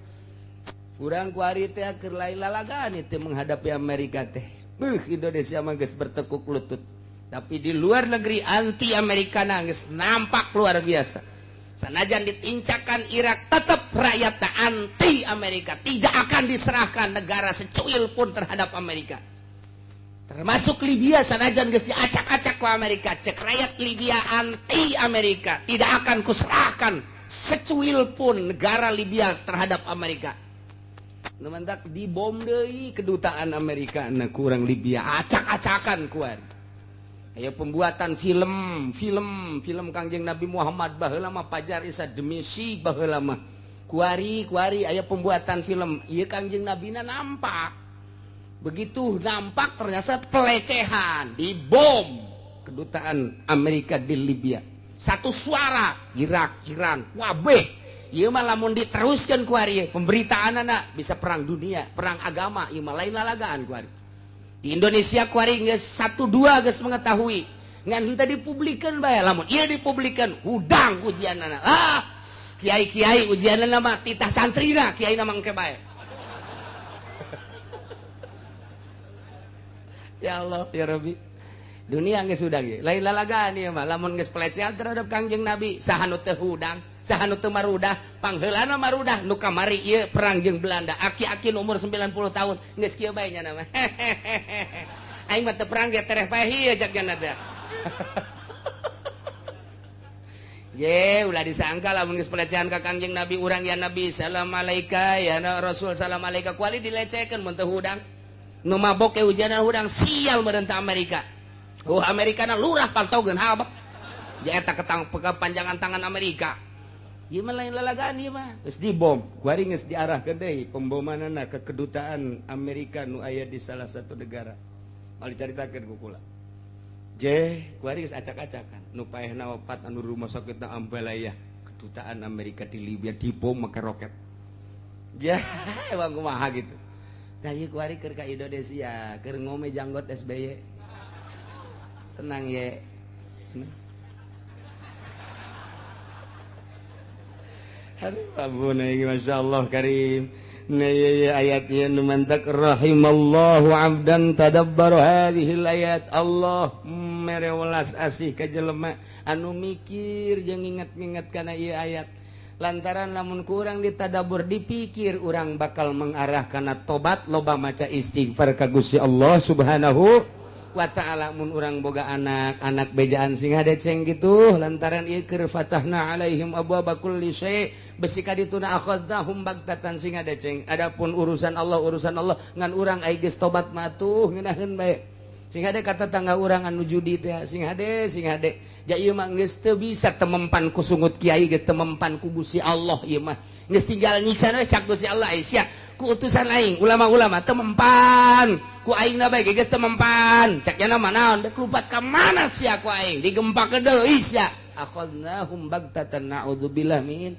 Urang kuari teh keur lain lalagaan teh menghadapi Amerika teh. Beuh, Indonesia mah geus bertekuk lutut. Tapi di luar negeri anti Amerika geus nampak luar biasa. Sanajan ditincakan Irak, tetap rakyat anti Amerika, tidak akan diserahkan negara secuil pun terhadap Amerika. Termasuk Libya, sanajan geus diacak-acak ku Amerika, cek rakyat Libya anti Amerika, tidak akan kuserahkan secuil pun negara Libya terhadap Amerika. Nu mantak dibom deui kedutaan Amerika na kurang Libya, acak-acakan kuar. Aya pembuatan film, film, film Kangjeng Nabi Muhammad baheula mah Pajar Isa demi si baheula mah. Kuari, kuari aya pembuatan film, ieu Kangjeng Nabina nampak. Begitu nampak ternyata pelecehan, dibom kedutaan Amerika di Libya. Satu suara Irak, Iran, wabeh. Ieu mah lamun diteruskan kuari pemberitaan anak bisa perang dunia, perang agama, ieu mah lain lalagaan kuari. Di Indonesia kuari geus 1 2 geus mengetahui. Ngan henteu dipublikeun bae, lamun ieu dipublikeun hudang ujianana. Ah, kiai-kiai ujianana mah titah santrina, kiai na mangke bae. Ya Allah, ya Rabbi. Dunia geus hudang ieu. Lain lalagaan ieu mah, lamun geus pelecehan terhadap Kangjeng Nabi, saha nu teu hudang, saha nu teu marudah, pangheulana marudah nu kamari ieu perang jeung Belanda. Aki-aki nu umur 90 tahun geus kieu bae nya mah. Aing mah teu perang ge tereh paeh ieu cak nya teh. Ye, ulah disangka lamun geus pelecehan ka Kangjeng Nabi urang ya Nabi salam alaika ya Rasul salam alaika kuali dilecehkeun mun teu hudang. Nu mabok ke hujanan hudang sial merentah Amerika. Oh Amerika na lurah pantaukeun habak. Eta ketang kepanjangan tangan Amerika. Ieu mah lain lalagaan ieu mah. Geus dibom, kuari geus diarahkeun deui pembomanana ke kedutaan Amerika nu aya di salah satu negara. Mal dicaritakeun ku kula. Je, kuari geus acak-acakan. Nu paehna opat anu rumah sakitna Ambalaya, kedutaan Amerika di Libya dibom make roket. Ya, emang kumaha gitu. Tah ieu kuari keur ka Indonesia, keur ngome janggot SBY. Tenang ye. Aduh, ampun ieu masyaallah karim. Nah ieu ayat ieu nu mantak rahimallahu abdan tadabbara hadhil ayat. Allah mere welas asih ka jelema anu mikir jeung nginget-nginget kana ieu ayat. Lantaran lamun kurang ditadabur dipikir urang bakal mengarah kana tobat loba maca istighfar ka Gusti Allah Subhanahu wa ta'ala. Mun urang boga anak, anak bejaan sing hadeceng gitu lantaran ieu keur fatahna alaihim abwaaba kulli syai' besi ka dituna akhadnahum bagtatan sing hadeceng. Adapun urusan Allah ngan urang ai geus tobat mah tuh ngeunaheun bae. Sing hade kata tangga urang anu judi teh sing hade sing hade. Ja ieu mah geus teu bisa temempan ku sungut kiai geus temempan ku Gusti Allah ieu mah. Geus tinggal nyiksa we cak Gusti Allah ai sia ku utusan aing ulama-ulama temempan ku aing na bae geus temempan cak nya mah naon deuk lupat ka mana sia ku aing digempakeun deui sia. Akhadnahum bagtatan naudzubillah min.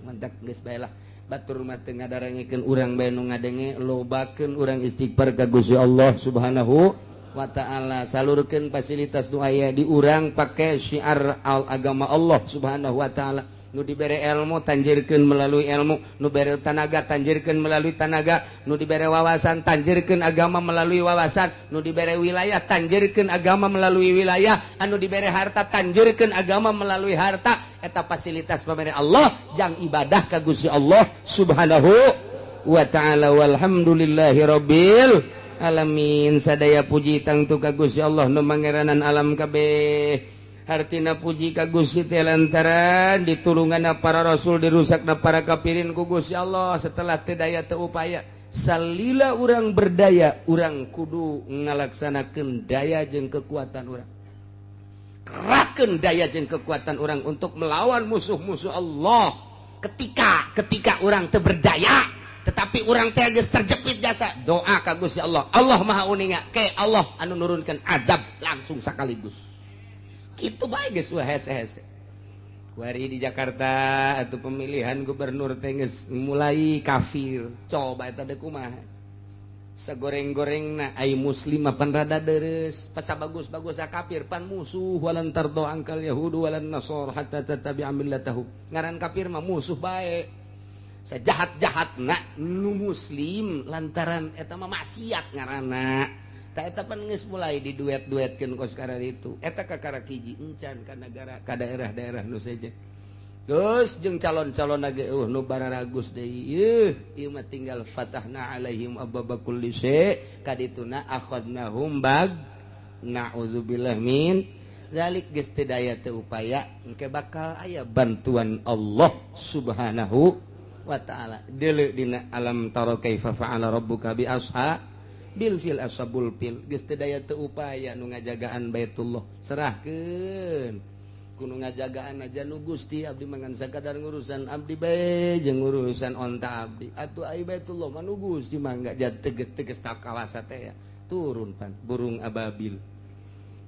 Mantak geus bae lah. Batur mah teu ngadarangekeun urang bae nu ngadenge lobakeun urang istighfar ka Gusti Allah Subhanahu wa ta'ala. Salurkeun fasilitas nu aya di urang pake syiar al agama Allah Subhanahu wa ta'ala. Nu dibere ilmu tanjirkeun melalui ilmu, nu bere tanaga tanjirkeun melalui tanaga, nu dibere wawasan tanjirkeun agama melalui wawasan, nu dibere wilayah tanjirkeun agama melalui wilayah, anu dibere harta tanjirkeun agama melalui harta. Eta fasilitas pamere Allah jang ibadah ka Gusti Allah Subhanahu wa ta'ala. Walhamdulillahi rabbil alamin. Sadaya puji tangtu ka Gusti Allah nu mangeranan alam kabeh. Hartina puji ka Gusti teh lantaran ditulunganna para rasul dirusakna para kafirin ku Gusti Allah. Setelah teu daya teu upaya, salila urang berdaya, urang kudu ngalaksanakeun daya jeung kekuatan urang. Kerahkeun daya jeung kekuatan urang untuk melawan musuh-musuh Allah. Ketika urang teu berdaya, tetapi urang teh geus terjepit jasa, doa ka Gusti Allah. Allah Maha Uninga, ke Allah anu nurunkeun azab langsung sekaligus. Kitu bae geus hese-hese. Kuari di Jakarta atau pemilihan gubernur teh geus mulai kafir. Coba eta deuk kumaha. Sagoreng-gorengna ai muslim pan rada deres, pasa bagus-bagus kafir pan musuh walan tardo angkal yahudu walan nasor hatta tattabi'a millatahum. Ngaran kafir mah musuh bae. Sajahat-jahatna nu muslim lantaran eta mah maksiat ngaranna. Ta eta pan geus mulai diduet-duetkeun kos karar itu. Eta kakara hiji encan ka nagara ka daerah-daerah nu sejen. Geus jeung calon-calon lagi nu bararagus deui ieu ieu mah tinggal fatahna alaihim ababa kulli syai kadituna akhadnahum bag na'udzubillah min zalik. Geus teu daya teu upaya engke bakal aya bantuan Allah Subhanahu wa ta'ala. Deuleu dina alam tara kaifa fa'ala rabbuka bi ashabil fil ashabul fil. Geus teu daya teu upaya nu ngajagaan Baitullah serahkeun kudu ngajagaan aja nu Gusti abdi mangan sakadar ngurusan abdi bae jeung ngurusan onta abdi atuh ai Baitullah mah nu Gusti mangga teges-teges takawasa teh ya turun pan burung ababil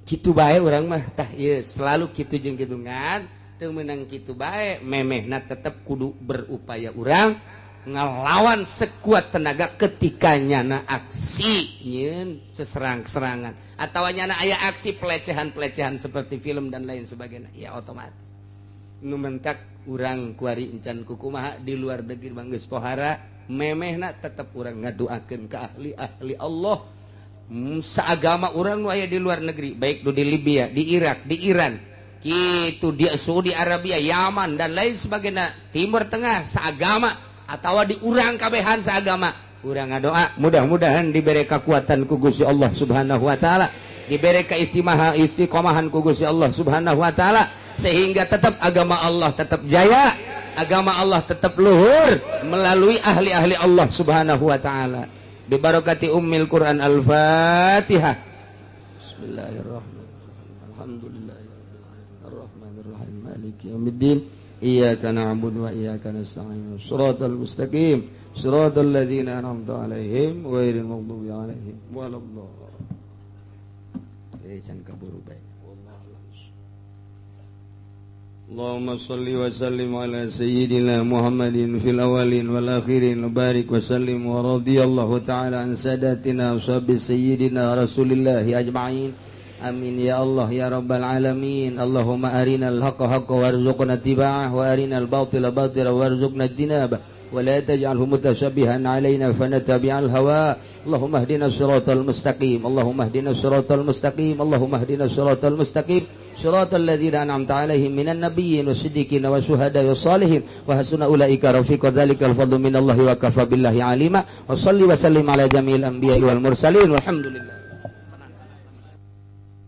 kitu bae urang mah tah ieu selalu kitu jeung kidungan teu meunang kitu bae memehna tetep kudu berupaya urang ngelawan sekuat tenaga ketika nyana aksi nyeun seserang-serangan atau nyana aya aksi pelecehan-pelecehan seperti film dan lain sebagainya ya otomatis nu mentak urang kuari encan kukumaha di luar negeri banggeus pohara memehna tetep urang ngadoakeun ka ahli-ahli Allah seagama urang nu aya di luar negeri baik nu di Libya, di Irak, di Iran kitu di Saudi Arabia, Yaman dan lain sebagainya, Timur Tengah seagama atau di urang kabehan seagama urang ngadoa mudah-mudahan diberi kekuatan ku Gusti Allah Subhanahu wa taala, diberi keistimewa istiqomahan ku Gusti Allah Subhanahu wa taala sehingga tetap agama Allah tetap jaya, agama Allah tetap luhur melalui ahli-ahli Allah Subhanahu wa taala. Bi barakati ummil Quran. Al-Fatihah. Bismillahirrahmanirrahim. Alhamdulillahirabbil alamin arrahmanirrahim maliki yaumiddin. Iyyaka na'budu wa iyyaka nasta'in. Shiratal mustaqim, shiratal ladzina an'amta 'alaihim ghairil maghdubi 'alaihim waladdallin. Can kaburu bae. Allahumma shalli wa sallim ala sayyidina Muhammadin fil awwalin wal akhirin wa barik wa sallim wa radhiyallahu ta'ala an sadatina wa sahbi sayyidina Rasulillahi ajma'in. Amin ya Allah ya Rabbal alamin. Allahumma arinal haqqa haqqa warzuqna ittiba'ah wa arinal batila batila warzuqna ijtinabah wa la taj'alhu mutasyabihan alaina fanatabi'al hawa. Allahumma ihdina siratal mustaqim. Allahumma ihdina siratal mustaqim. Allahumma ihdina siratal mustaqim. Siratal ladzina an'amta 'alaihim minan nabiyyin wasiddiqin wasyuhada'i wassalihin wa hasuna ulaika rafiqa. Dzalikal fadlu minallahi wa kafa billahi alima. Wa salli wa sallim ala jami'il anbiya'i wal mursalin walhamdulillah.